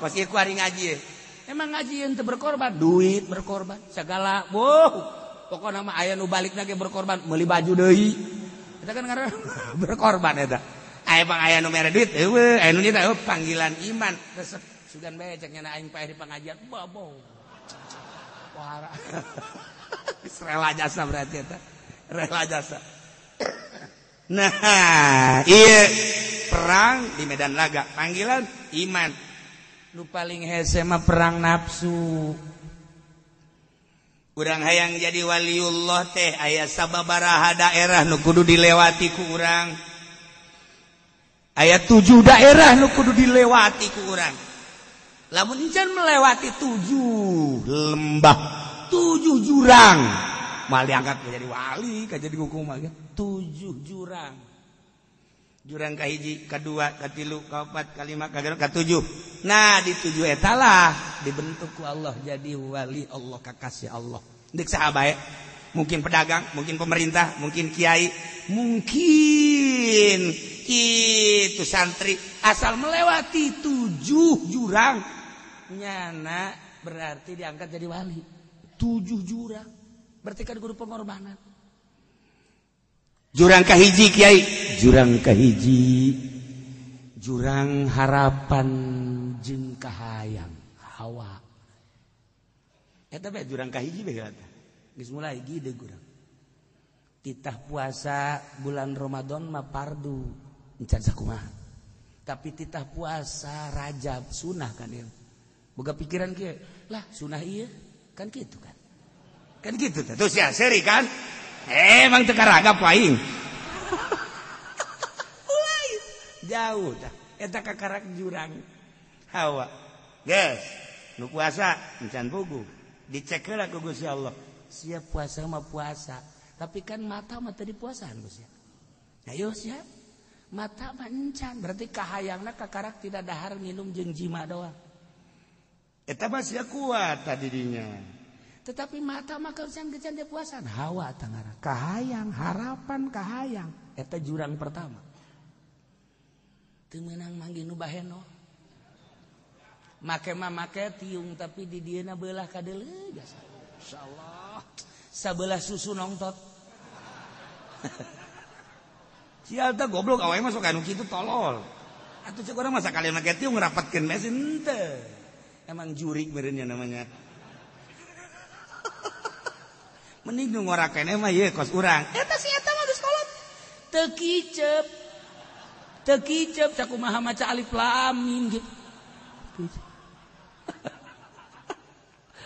Kos ieu ku ari ngaji. Emang ngaji teu berkorban, duit berkorban, segala. Boh, pokona mah aya nu balikna ge berkorban, meuli baju deui. Eta kan ngaran berkorban eta. Aya bang aya nu mere duit, eueuh, aya nu nyita panggilan iman. Resep sugan bae cek nyana aing paeh di pengajian, babo. Wah. Geus rela jasa berarti eta. Rela jasa. Nah, iya perang di medan laga, panggilan iman. Nu paling hese mah perang nafsu. Urang hayang jadi waliullah teh aya sababaraha daerah nu kudu dilewati ku urang. Aya 7 daerah nu kudu dilewati ku urang. Lamun encan melewati 7 lembah, 7 jurang, mal diangkat jadi wali, ka jadi hukum mah 7 jurang. Jurang kahiji, kadua, katilu, kaopat, kalima, kagenep, katujuh. Nah, di 7 eta lah dibentuk ku Allah jadi wali Allah, kakasih Allah. Deuk saha bae? Mungkin pedagang, mungkin pemerintah, mungkin kiai, mungkin itu santri. Asal melewati 7 jurang, nyana berarti diangkat jadi wali. 7 jurang, berarti kan kudu pengorbanan. Jurang kahiji kiai, jurang kahiji, jurang harapan jeung kahayang hawa. Eta bae jurang kahiji bae eta. Geus mulai gede urang. Titah puasa bulan Ramadan mah fardu, encan sakumaha. Tapi titah puasa Rajab sunah kan ieu. Boga pikiran kieu, lah sunah ieu kan kitu kan. Kan kitu teh. Terus ya seri kan? Emang teu karagap aing. Ulai jauh tah. Eta kakarak jurang hawa. Geus, nu puasa encan puguh. Dicek heula ku Gusti Allah. Siap puasa mah puasa, tapi kan mata mah teu dipuasaan Gusti. Ayo siap. Mata mah encan, berarti kahayangna kakarak tidak dahar minum jeung jima doang. Eta mah sia kuat tadi dinya. Tetapi mata mah kecan-kecan dia puasan hawa tangara kahayang harapan kahayang eta jurang pertama teu meunang manggih nu baheno make mah make tiung tapi di dieuna beulah ka deuleu jasa insyaallah sabelah susu nongtot sial teh goblok awewe mah sok anu kitu tolol atuh cek urang mah sakali make tiung ngrapatkeun mesin teu emang jurik meureun namanya. Mending nu ngora keneh mah ieu kos urang. Eta si eta mah geus kolot. Teu kicep. Teu kicep sakumaha maca alif lam mim gitu.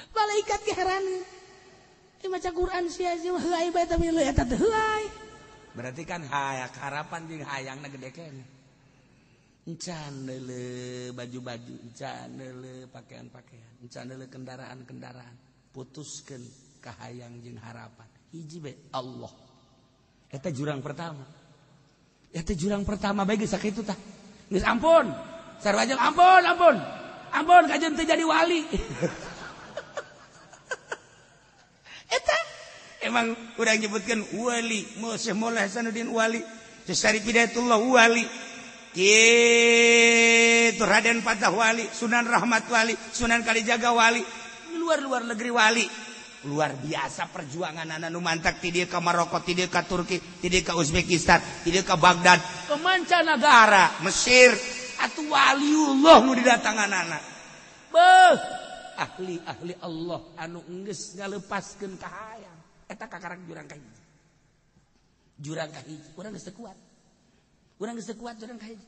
Malaikat ge heran. Ieu maca Quran sia sia heulai bae tapi leuh eta teh heulai. Berarti kan hayang harapan jeung hayangna gede keneh. Encan deuleu baju-baju, encan deuleu pakaian-pakaian, encan deuleu kendaraan-kendaraan. Putuskeun kahayang jeung harapan hiji bae Allah. Eta jurang pertama. Eta jurang pertama bae geus sakitu tah. Geus ampun. Sarua jeung ampun, ampun. Ampun kajeun teu jadi wali. Eta emang urang nyebutkeun wali, Syekh Maulana Hasanuddin wali, Syekh Syarif Hidayatullah wali. Kitu Raden Fatah wali, Sunan Rahmat wali, Sunan Kalijaga wali, luar-luar negeri wali. Luar biasa perjuangan anak nu mantak ti dieu ka Maroko, ti dieu ka Turki, ti dieu ka Uzbekistan, ti dieu ka Baghdad, ke mancanagara, Mesir, atuh waliullah nu didatangan anak. Beuh, ahli-ahli Allah anu geus ngalepaskeun kahayang. Eta kakarak jurang kahiji. Jurang kahiji, urang geus teu kuat. Urang geus teu kuat jurang kahiji.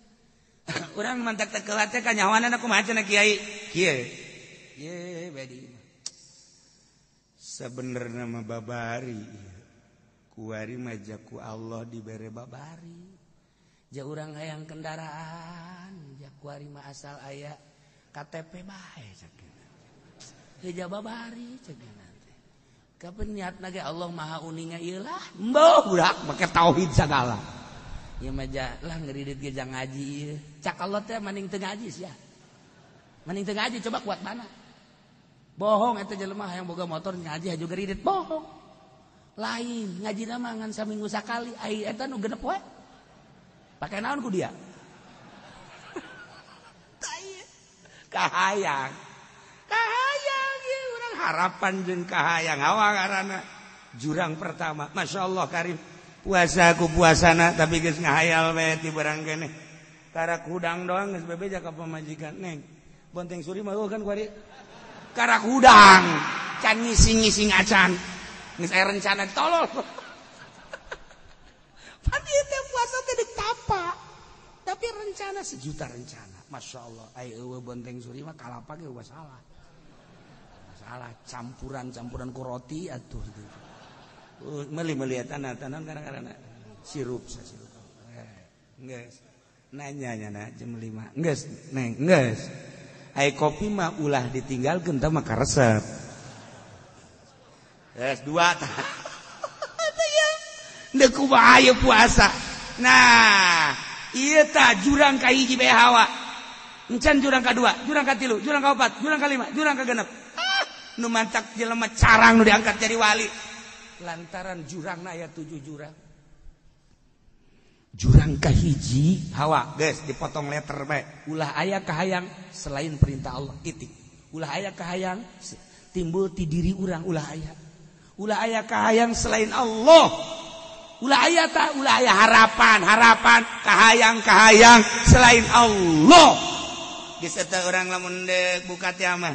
Urang mantak teu kuat teh kanyahoanana kumaha cenah kiai? Kieu. Ye bedi. Sebenarnya mah babari kuari majaku Allah dibere babari ja urang hayang kendaraan ja kuari mah asal aya KTP bae cek heuh babari cek teh Kapan niatna ge Allah Maha uninga ieu lah. Mbeuh budak make tauhid sagala. Ieu mah lah ngeridit ge jang ngaji ieu. Cak Allah teh maning teu ngaji sia. Maning teu ngaji coba kuat mana. Bohong eta jelema hayang boga motor ngaji haju geridit bohong. Lain ngajina mah ngan saminggu sakali ai eta nu genep we. Pake naon ku dia? Kahayang. Kahayang ieu urang harapan jeung kahayang hawa ngaranna. Jurang pertama, Masya Allah karim. Puasa ku puasana tapi geus ngahayal we ti barang keneh. Karak hudang doang geus bebeja ka pamajikan neng. Bonteng suri mah kan kuari. Karak hudang, can ngising-ngising acan. Geus aya rencana tolol. Pan ieu teh puasa teh deuk tapa. Tapi rencana sejuta rencana. Masya Allah, ai eueuh bonteng suri mah kalapa ge eueuh salah. Salah campuran-campuran ku roti atuh gitu. Meuli-meuli eta tanah karena sirup sirup. Geus. Nanya nya jam 5. Geus, neng, geus. Ai kopi mah ulah ditinggalkeun tah mah karesep. Geus dua tah. Deuk kumaha ieu puasa. Nah, ieu tah jurang ka hiji bae hawa. Encan jurang ka dua, jurang ka tilu, jurang ka opat, jurang ka lima, jurang ka genep. Ah, nu mantak jelema carang nu diangkat jadi wali. Lantaran jurangna aya 7 jurang. Jurang ka hiji hawa, geus dipotong letter bae. Ulah aya kahayang selain perintah Allah, titik. Ulah aya kahayang timbul ti diri urang, ulah aya. Ulah aya kahayang selain Allah. Ulah aya ta, ulah aya harapan, harapan, kahayang-kahayang selain Allah. Geus eta urang lamun deuk buka teh mah.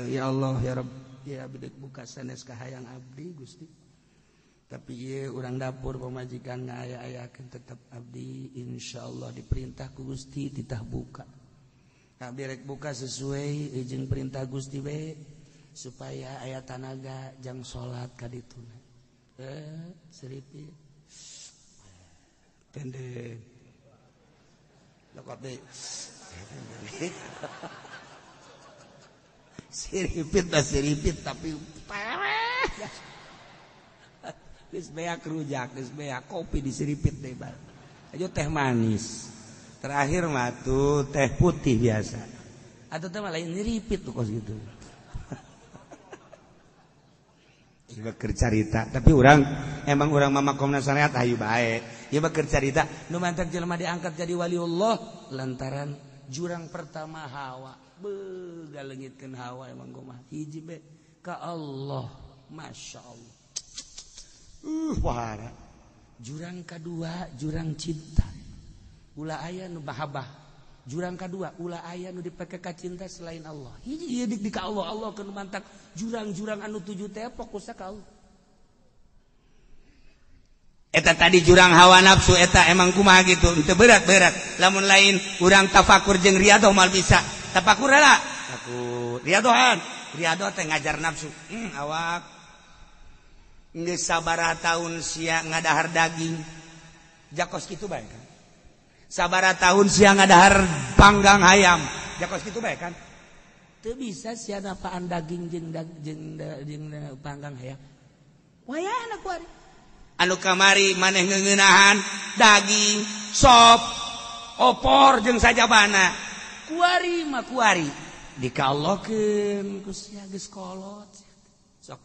Ya Allah ya Rabb, ya abdi deuk buka sanes kahayang abdi Gusti. Tapi ieu urang dapur pamajikan ngaya-ayakeun tetep abdi insyaallah diperintah ku Gusti titah buka. Abdi rek buka sesuai jeung perintah Gusti we supaya aya tanaga jang salat ka dituna. Seripit. Pendek. Lokot deui. Siripit dah siripit tapi parah. Geus beak rujak, geus beak kopi disiripit deui bae. Ayo teh manis. Terakhir mah tuh teh putih biasa. Atau teh mah lain nyiripit tuh kos gitu. Ieu keur carita, tapi urang emang urang mah makomna syariat hayu bae. Ieu mah keur carita nu mantak jelema diangkat jadi waliullah lantaran jurang pertama hawa. Beuh galeungitkeun hawa emang kumaha. Hiji be ka Allah, Masya Allah. Wahara. Jurang kedua jurang cinta. Ulah aya nu mahabbah. Jurang kedua ulah aya nu dipake ka cinta selain Allah. Hiji ieu dik ka Allah, Allah keun mantak jurang-jurang anu tujuh teh fokusna ka Allah. Eta tadi jurang hawa nafsu eta emang kumaha gitu, teu berat-berat. Lamun lain urang tafakur jeung riadoh moal bisa. Tafakur heula. Tafakur. Riadohan. Riadoh teh ngajar nafsu. Awak geus sabaraha tahun sia ngadahar daging. Jakos kitu bae kan. Sabaraha tahun sia ngadahar panggang hayam. Jakos kitu bae kan. Teu bisa sia napaan daging jeung jeung panggang hayam. Wayahna kuari. Anu kamari maneh ngeuneunahan daging, sop, opor jeung sajabana. Kuari mah kuari. Dikalohkeun ku sia geus kolot. Sok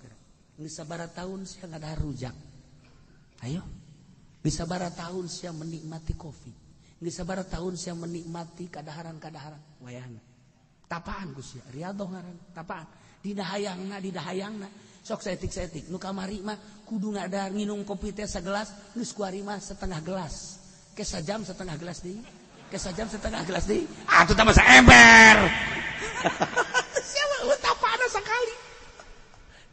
geus sabaraha tahun sia ngadahar rujak. Ayo. Geus sabaraha tahun sia menikmati kopi. Geus sabaraha tahun sia menikmati kadaharan-kadaharan. Wayahna. Tapaan ku sia, riadoh ngaran, tapaan. Dina hayangna, dina hayangna. Sok saetik-saetik nu kamari mah kudu ngadahar nginum kopi teh sagelas, geus kuari mah setengah gelas. Ke sajam setengah gelas deui. Ke sajam setengah gelas deui. Atuh tah mah saember. Sia mah tapaan sakali.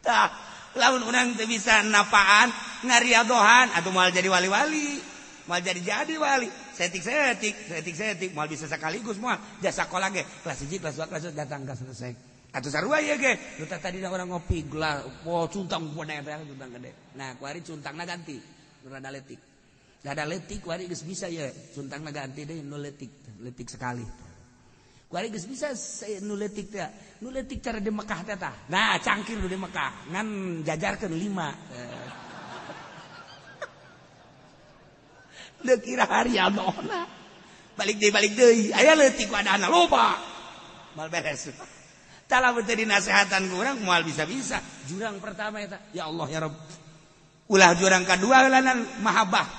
Tah, lamun urang teu bisa napaan, ngariadohan atuh moal jadi wali-wali. Moal jadi-jadi wali. Saetik-saetik, saetik-saetik moal bisa sekaligus moal. Jasa sekolah ge kelas 1, kelas 2, kelas 3 datang ka selesai. Atuh sarua ieu ge. Nu tadi urang ngopi gelas, oh cuntang gede cuntang gede. Nah, kuari cuntangna ganti, nu rada leutik. Rada leutik kuari geus bisa ye, cuntangna ganti deui nu leutik, leutik sekali. Kuari geus bisa nu leutik teh. Nu leutik cara di Mekah teh tah. Nah, cangkir nu di Mekah ngan jajarkeun 5. Deuk kira harianona. Balik deui. Aya leutik wadahna loba. Moal beres. Tah lamun teu dinasehatan ku urang moal bisa-bisa. Jurang pertama eta, ya Allah ya Rabb. Ulah jurang kadua lanan mahabbah.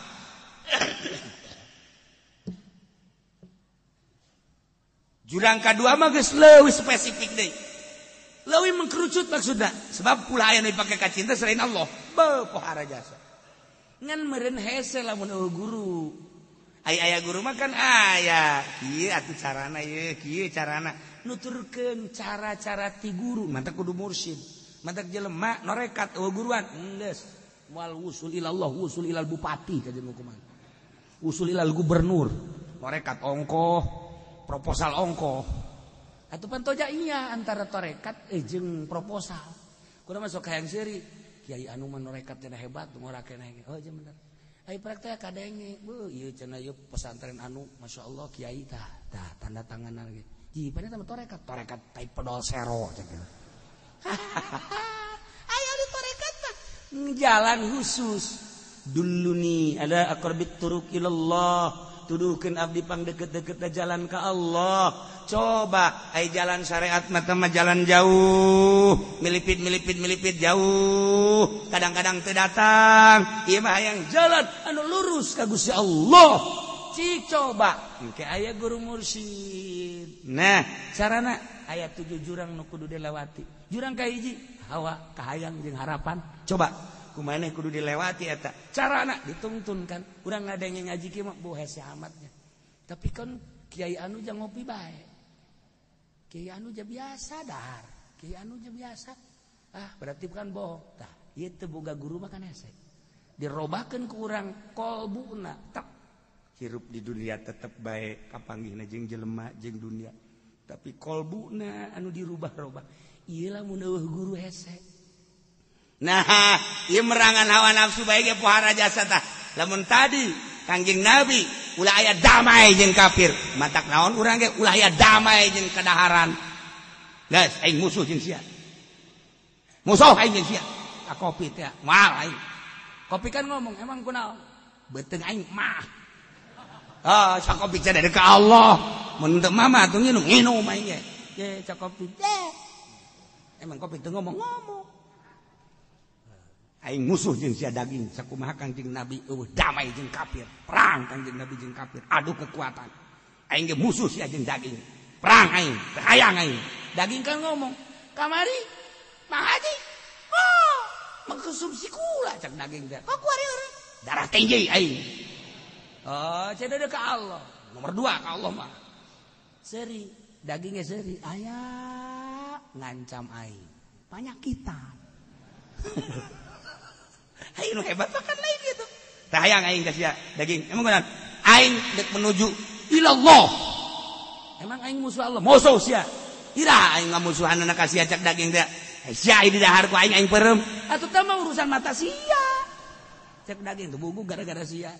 Jurang kadua mah geus leuwih spesifik deui. Leuwih mengkerucut maksudna. Sebab ulah aya nu dipake ka cinta selain Allah. Beuh pohara jasa. Ngan meureun hese lamun eueuh guru. Aya guru mah kan aya kieu atuh carana ieu, kieu carana. Nuturkeun cara-cara ti guru, mantak kudu mursyid. Mantak jelema norekat eueuh guruan, geus moal wusul ilallah, wusul ilal bupati kajeun hukuman. Wusul ilal gubernur. Norekat ongkoh, proposal ongkoh. Atuh pantoja iya antara torekat jeung proposal. Kudu masuk hayang seuri, kiai anu mah norekat cenah hebat, ngora keneh. Oh jeung bener. Ai praktek kadenge, beuh ieu cenah ieu pesantren anu masyaallah kiai tah, tah tanda tangan lagi. Ji pan eta mah torekat, torekat tai pedol sero cenah. Ayo di torekat mah jalan khusus. Duluni ala aqrabit turuq ilallah. Tuduhkeun abdi pang deket-deket jalan ka Allah. Coba ai jalan syariat mah teh jalan jauh, milipit jauh. Kadang-kadang teu datang. Ieu mah hayang jalan anu lurus ka Gusti Allah. Cik coba engke aya guru mursyid. Nah, carana aya 7 jurang nu kudu dilewati. Jurang kahiji hawa kahayang jeung harapan. Coba kumaha kudu dilewati eta. Carana dituntun kan. Urang ngadenge ngaji kieu mah boh hese amatnya. Tapi kan kiai anu jang ngopi bae. Kiai anu ja biasa dahar. Kiai anu ja biasa. Ah, berarti bukan bohong. Tah, ieu teu boga guru mah kan hese. Dirobakeun ku urang kolbuna tek. Hirup di dunia tetep bae kapanggihna jeung jelema jeung dunia. Tapi kolbuna anu dirubah-rubah. Ieu lamun eueuh guru hese. Nah, ieu merangan hawa nafsu bae ge pohara jasa tah. Lamun tadi Kangjeng Nabi ulah aya damai jeung kafir, matak naon urang ge ulah aya damai jeung kadaharan. Geus aing musuh jeung sia. Musuh aing jeung sia. Ka kopi teh moal aing. Kopi kan ngomong emang kunaon? Beuteung aing mah. Ah, cak kopi teh dari ka Allah. Mun teu mama atuh nginum, nginum aing ge. Ye cak kopi teh. Emang kopi teu ngomong-ngomong. Aing musuh jeung sia daging sakumaha Kangjeng Nabi eueuh damai jeung kafir, perang Kangjeng Nabi jeung kafir, adu kekuatan. Aing ge musuh sia jeung daging, perang aing, teu hayang aing. Daging kan ngomong, kamari Mang Haji, oh, mengkonsumsi kula cak daging teh. Kok kuari urang? Darah tinggi aing. Oh, cenah ka Allah. Nomor 2 ka Allah mah. Seuri, dagingnya seuri, aya ngancam aing. Panyakitan. Aing nu hebat mah kan lain gitu. Tah hayang aing ka sia daging. Emang kunaon? Aing dek menuju ilallah. Emang aing musuh Allah? Musuh sia. Ira aing ngamusuhanna ka sia cak daging teh. Sia di dahar ku aing aing peureum. Atuh teh mah urusan mata sia. Cak daging teh bugu gara-gara sia.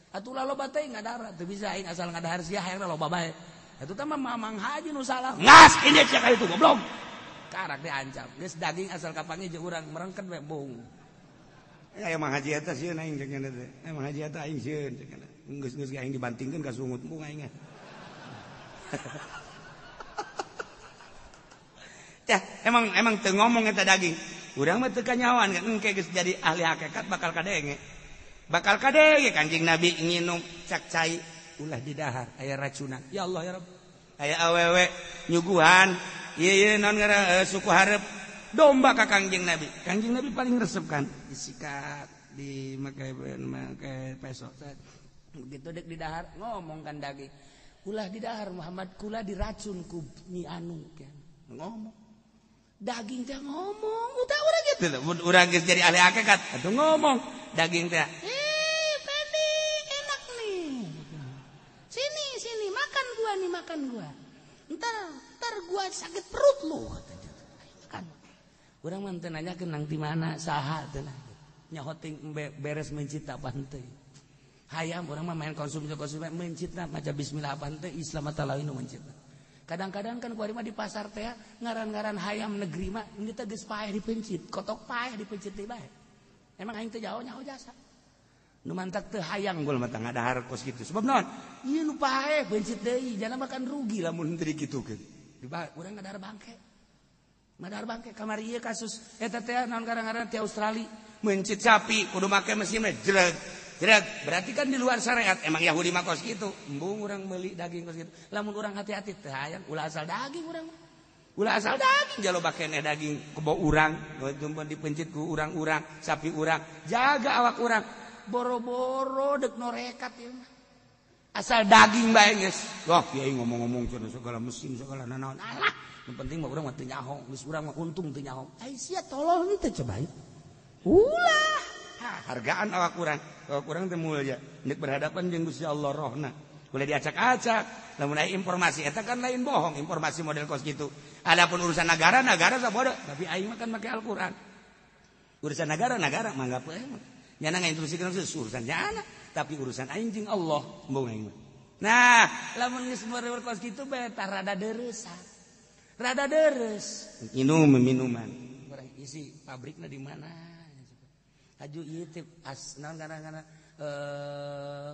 Atuh lah loba teh ngadahar, teu bisa aing asal ngadahar sia hayangna loba bae. Atuh teh mah Mamang Haji nu salah. Ngas ini sia ka itu goblok. Karak diancam. Geus daging asal kapangi jeung urang merengket we bohong. Ya Mang Haji eta sieun aing cek nya teh. Mang Haji eta aing sieun cek nya. Geus-geus aing dibantingkeun ka sungut mung aing. Tah, emang teu ngomong eta daging. Urang mah teu kanyawan kan engke geus jadi ahli hakikat bakal kadenge. Bakal kadenge Kanjeng Nabi nginum cak cai ulah didahar aya racunan. Ya Allah ya Rabb. Aya awewe nyuguhan ieu ieu naon ngaran suku hareup domba ka Kangjeng Nabi. Kangjeng Nabi paling resep kan disikat, dimake make peso. Begitu dek didahar ngomong kan daging. Ulah didahar Muhammad kula diracun ku nyi anu kan. Ngomong. Daging teh ngomong, udah urang gitu. Urang geus jadi ahli hakikat, atuh ngomong daging teh. Eh, Fendi, enak nih. Sini, sini, makan gua nih, makan gua. Ntar gua sakit perut lu katanya. Makan. Urang mah teu nanyakeun nang di mana saha teu nyahoting beres mencita pantai. Hayam urang mah main konsumsi mencitna maca bismillah pantai Islam talawinu mencitna. Kadang-kadang kan kuari mah di pasar teh ngaran-ngaran hayam negeri mah ini teh geus paeh dipencit, kotok paeh dipencit deui bae. Emang aing teh jauh nyaho jasa. Nu mantak teu hayang gol mah teh ngadahar kos kitu. Sebab naon? Ieu nu paeh pencit deui, jana makan rugi lamun teu dikitukeun. Di bae urang ngadahar bangke. Ngadahar bangke kamari ieu kasus eta teh naon ngaran-ngaran ti Australia mencit sapi kudu make mesin mah jreg. Jreg, berarti kan di luar syariat. Emang Yahudi mah kos kitu. Embung urang meuli daging kos kitu. Lamun urang hati-hati teu hayang ulah asal daging urang mah. Ulah asal daging jalo keneh daging kebo urang, jumpa dipencit ku urang-urang, sapi urang. Jaga awak urang. Boro-boro deuk norekat ieu mah. Asal daging bae geus. Wah, kiai ngomong-ngomong cenah segala mesin segala nanaon. Alah, nu penting mah urang mah teu nyaho, geus urang mah untung teu nyaho. Ai sia tolol teu coba. Ulah. Hargaan awak urang. Awak urang teh mulia. Nek berhadapan jeung Gusti Allah rohna. Boleh diacak-acak. Lamun aya informasi eta kan lain bohong, informasi model kos kitu. Adapun urusan negara, negara sabodo, tapi aing mah kan make Al-Qur'an. Urusan negara, negara mangga poe mah. Nyana ngainstruksikeun urusan nyana, tapi urusan aing jeung Allah embung aing mah. Nah, lamun geus mere kos kitu bae tah rada deureusan. Rada deures. Minum minuman. Urang isi pabrikna di mana? Aju ieu teh as naon ngaranna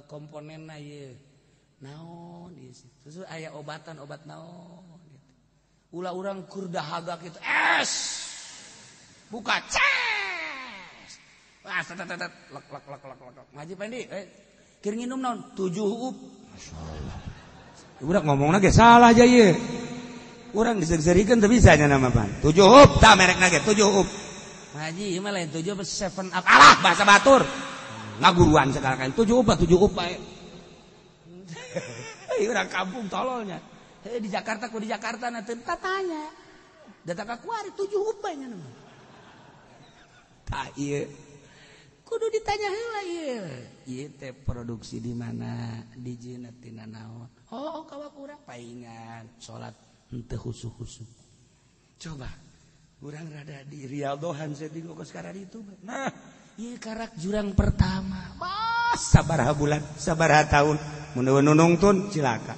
komponenna ieu. Naon ieu sih. Susu aya obatan obat naon gitu. Ulah urang keur dahaga kitu es. Buka ces. Wah tet tet lek lek lek lek lek. Ngaji Pendi, keur nginum naon? 7 up. Masyaallah. Urang ngomongna ge salah aja ieu. Urang diseurikeun teu bisa nya nama pan. 7 up tah merekna ge 7 up. Haji mah lain 7 7 up. Alah bahasa batur. Ngaguruan segala kan 7 up 7 up bae. Urang kampung tololnya. Heuh di Jakarta ku di Jakarta na teu tatanya. Datang ka kuari 7 up bae nya mah. Tah ieu. Kudu ditanya heula ieu. Ieu teh produksi di mana? Dijieunna tina naon? Oh, kawak urang paingan salat henteu khusyuk-khusyuk. Coba urang rada di riadohan seting kok sekarang itu. Nah, ieu karak jurang pertama. Mas sabaraha bulan, sabaraha tahun mun nunungtun cilaka.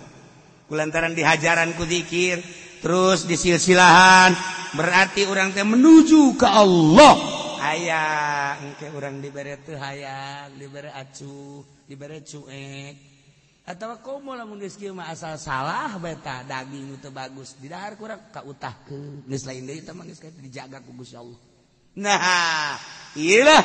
Kulantaran dihajaran ku zikir, terus disilsilahan, berarti urang teh menuju ke Allah. Hayang engke urang dibere teu hayang, dibere acuh, dibere cuek. Atawa komo lamun geus kieu mah asal salah bae tah daging teu bagus didahar kurang kautahkeun geus lain deui teh mah geus dijaga ku Gusti Allah. Nah, ieu lah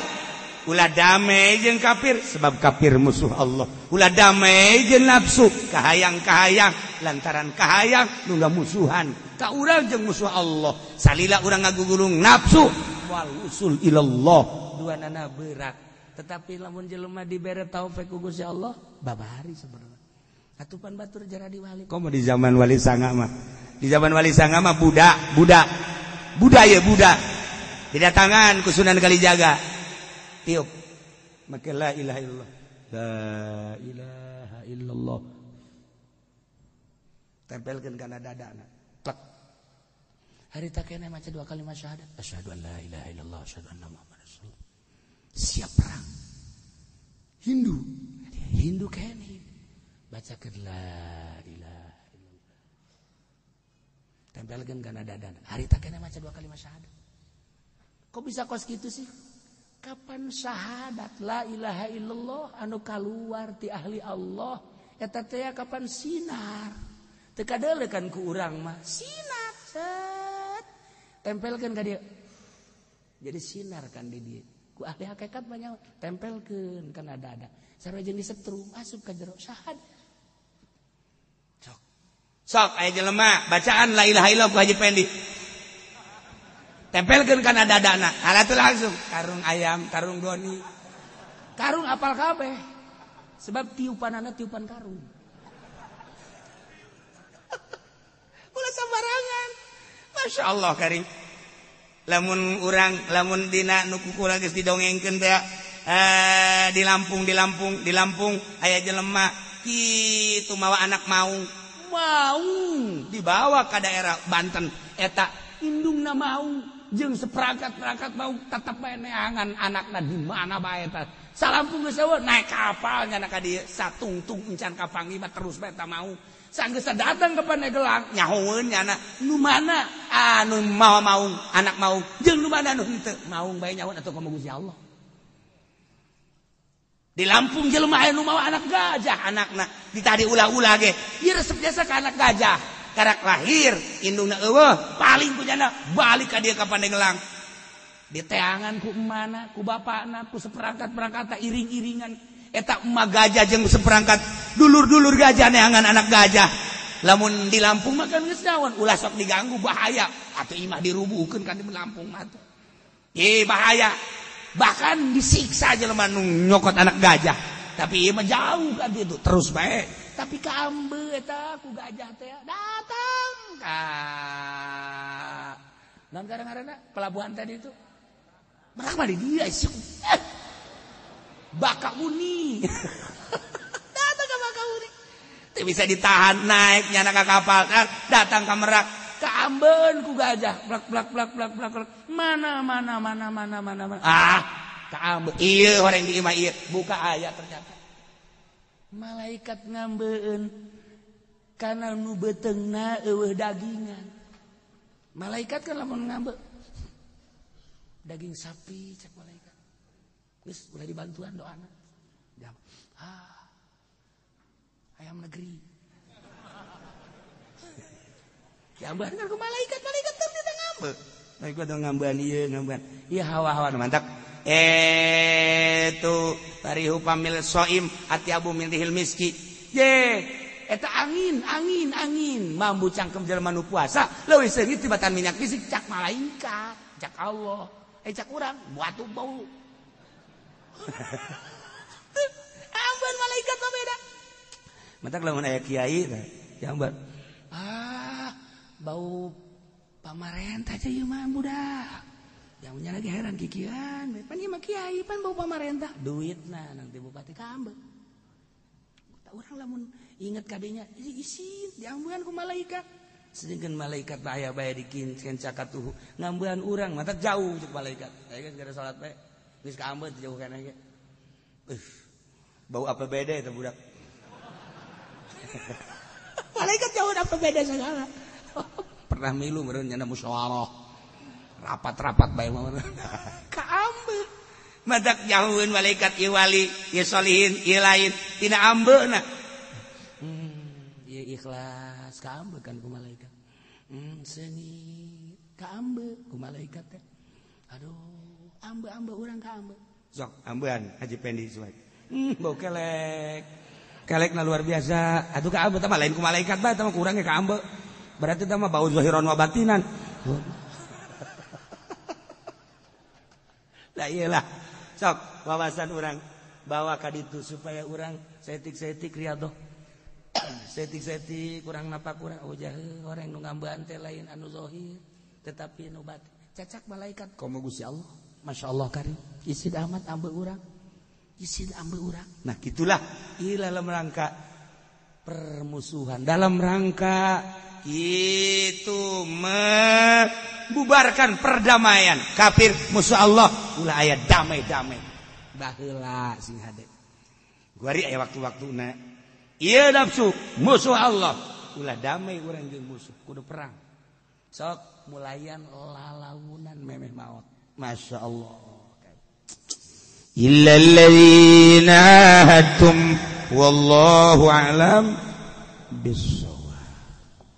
ulah damai jeung kafir sebab kafir musuh Allah. Ulah damai jeung nafsu kahayang-kahayang lantaran kahayang nu musuhan ka urang jeung musuh Allah. Salila urang ngagugulung nafsu wal usul ilallah duanana berat. Tetapi lamun jelema dibere taufik ku Gusti Allah babari sebenarnya. Atupan batur jara di wali. Komo di zaman wali sanga mah. Di zaman wali sanga mah budak, budak. Budak ya budak. Didatangan ku Sunan Kalijaga. Tiup. Maka la ilaha illallah. La ilaha illallah. Tempelkeun kana dadana. Plek. Harita keneh maca 2 kalimat syahadat. Asyhadu an la ilaha illallah, asyhadu anna Muhammadar rasulullah. Siap perang. Hindu. Hindu keneh. Bacakeun la ilaha illallah. Tempelkeun kana dadana. Harita keneh maca 2 kalimat syahadat. Kok bisa kos kitu sih? Kapan syahadat la ilaha illallah anu kaluar ti ahli Allah eta teh kapan sinar. Teu kadeulekan ku urang mah. Sinar set. Tempelkeun ka dieu. Jadi sinar kan di dieu. Ku ahli hakikat banyak tempelkeun kana dada. Sarua jeung disetrum asup ka jero syahadat. Sok. Sok aya jelema bacaan la ilaha illallah ku Haji Pendi. Tempelkeun kana dadana. Ala tuh langsung karung ayam, karung doni. Karung apal kabeh. Sebab tiupanana tiupan karung. Ulah sembarangan. Masya Allah karing. Lamun urang, lamun dina nu kukula geus didongengkeun teh di Lampung, di Lampung, di Lampung aya jelema kitu mawa anak maung. Maung dibawa ka daerah Banten eta indungna maung jeung seperangkat-perangkat mau tetep bae neangan anakna di mana bae eta. Salampung geus eueuh naik kapal nya ka dieu satungtung encan kapanggih mah terus bae eta mau. Sanggeus datang ke Pandeglang nyahoeun nyana nu mana anu mawa maung anak maung jeung nu mana anu henteu maung bae nyahoeun atuh kumaha Gusti Allah. Di Lampung jelema aya nu mawa anak gajah anakna ditadi ulah-ulah ge ieu resep jasa ka anak gajah karak lahir indungna eueuh paling ku nyana balik ka dieu ka Pandeglang. Diteangan ku emana ku bapakna ku seperangkat-perangkat iring-iringan eta emak gajah jeung seperangkat dulur-dulur gajah neangan anak gajah. Lamun di Lampung mah kan geus naon ulah sok diganggu bahaya atuh imah dirubuhkeun kan di Lampung mah tuh. Bahaya. Bahkan disiksa jelema nu nyokot anak gajah. Tapi ieu mah jauh kan itu terus bae. Tapi kaambe eta ku gajah teh datang ka naon kadang-kadang pelabuhan tadi itu. Merak mah di dia sih. Bakauni. Datang ke Bakauni. Teu bisa ditahan naik nyana ka kapal, datang ka Merak, kaambeun ku gajah. Blak blak blak blak blak. Mana mana mana mana mana mana. Ah, kaambe. Ieu horeng di imah ieu. Buka aya ternyata. Malaikat ngambeun kana nu beuteungna eueuh dagingan. Malaikat kan lamun ngambe daging sapi cek malaikat. Geus ulah dibantuan doana. Jam. Ah. Ayam negeri. Diambeun kan ku malaikat, malaikat teh teu ngambe. Malaikat teh ngambean ieu ngambean. Ieu hawa-hawa mantap. Tuh barihu pamil soim ati abu min rihil miski. Ye, eta angin, angin, angin mambu cangkem jelema nu puasa leuwih seungit tibatan minyak fisik cak malaikat, cak Allah. Cak urang batu bau. Ambeun malaikat mah beda. Matak lamun aya kiai teh, jamban. Ah, bau pamarentah aja ieu mah budak. Jamunya lagi heran kikian, pan ieu mah kiai pan bau pamarentah. Duitna nanti bupati ka ambeun. Tah urang lamun inget kadenya isin diambeun ku malaikat. Sedangkan malaikat bahaya bae dikincen cakatuhu ngambean urang mata jauh cek malaikat. Aya geus gara salat bae. Geus kaambeun jauh kana ge. Bau APBD eta budak. Malaikat jauh APBD segala. Pernah milu meureun nyana musyawarah. Rapat-rapat bae mah. Kaambeun. Madak jauheun malaikat ieu wali, ieu solihin, ieu lain tina ambeuna. Ieu ikhlas kaambe kan ku malaikat. Seungit kaambe ku malaikat teh. Aduh, ambe-ambe urang kaambe. Sok ambean Haji Pendi suai. Bau kelek. Kelekna luar biasa. Atuh kaambe teh mah lain ku malaikat bae teh mah kurang ge kaambe. Berarti teh mah bau zahiran wa batinan. Lah iyalah. Sok wawasan urang bawa ka ditu supaya urang setik-setik riadoh. Setik-setik kurang napak kurang oh jahe orang nu ngambean teh lain anu zahir tetapi nu batin cacak malaikat komo Gusti Allah Masya Allah karim isid amat ambe urang isid ambe urang. Nah gitulah ieu dalam rangka permusuhan dalam rangka itu membubarkan perdamaian kafir musuh Allah ulah aya damai-damai baheula sing hade guari aya waktu-waktuna. Ieu nafsu musuh Allah ulah damai urang jeung musuh kudu perang sok mulayan lalaunan memeh maot. Masya Allah. Illal ladzina ahadtum wallahu a'lam bissawab.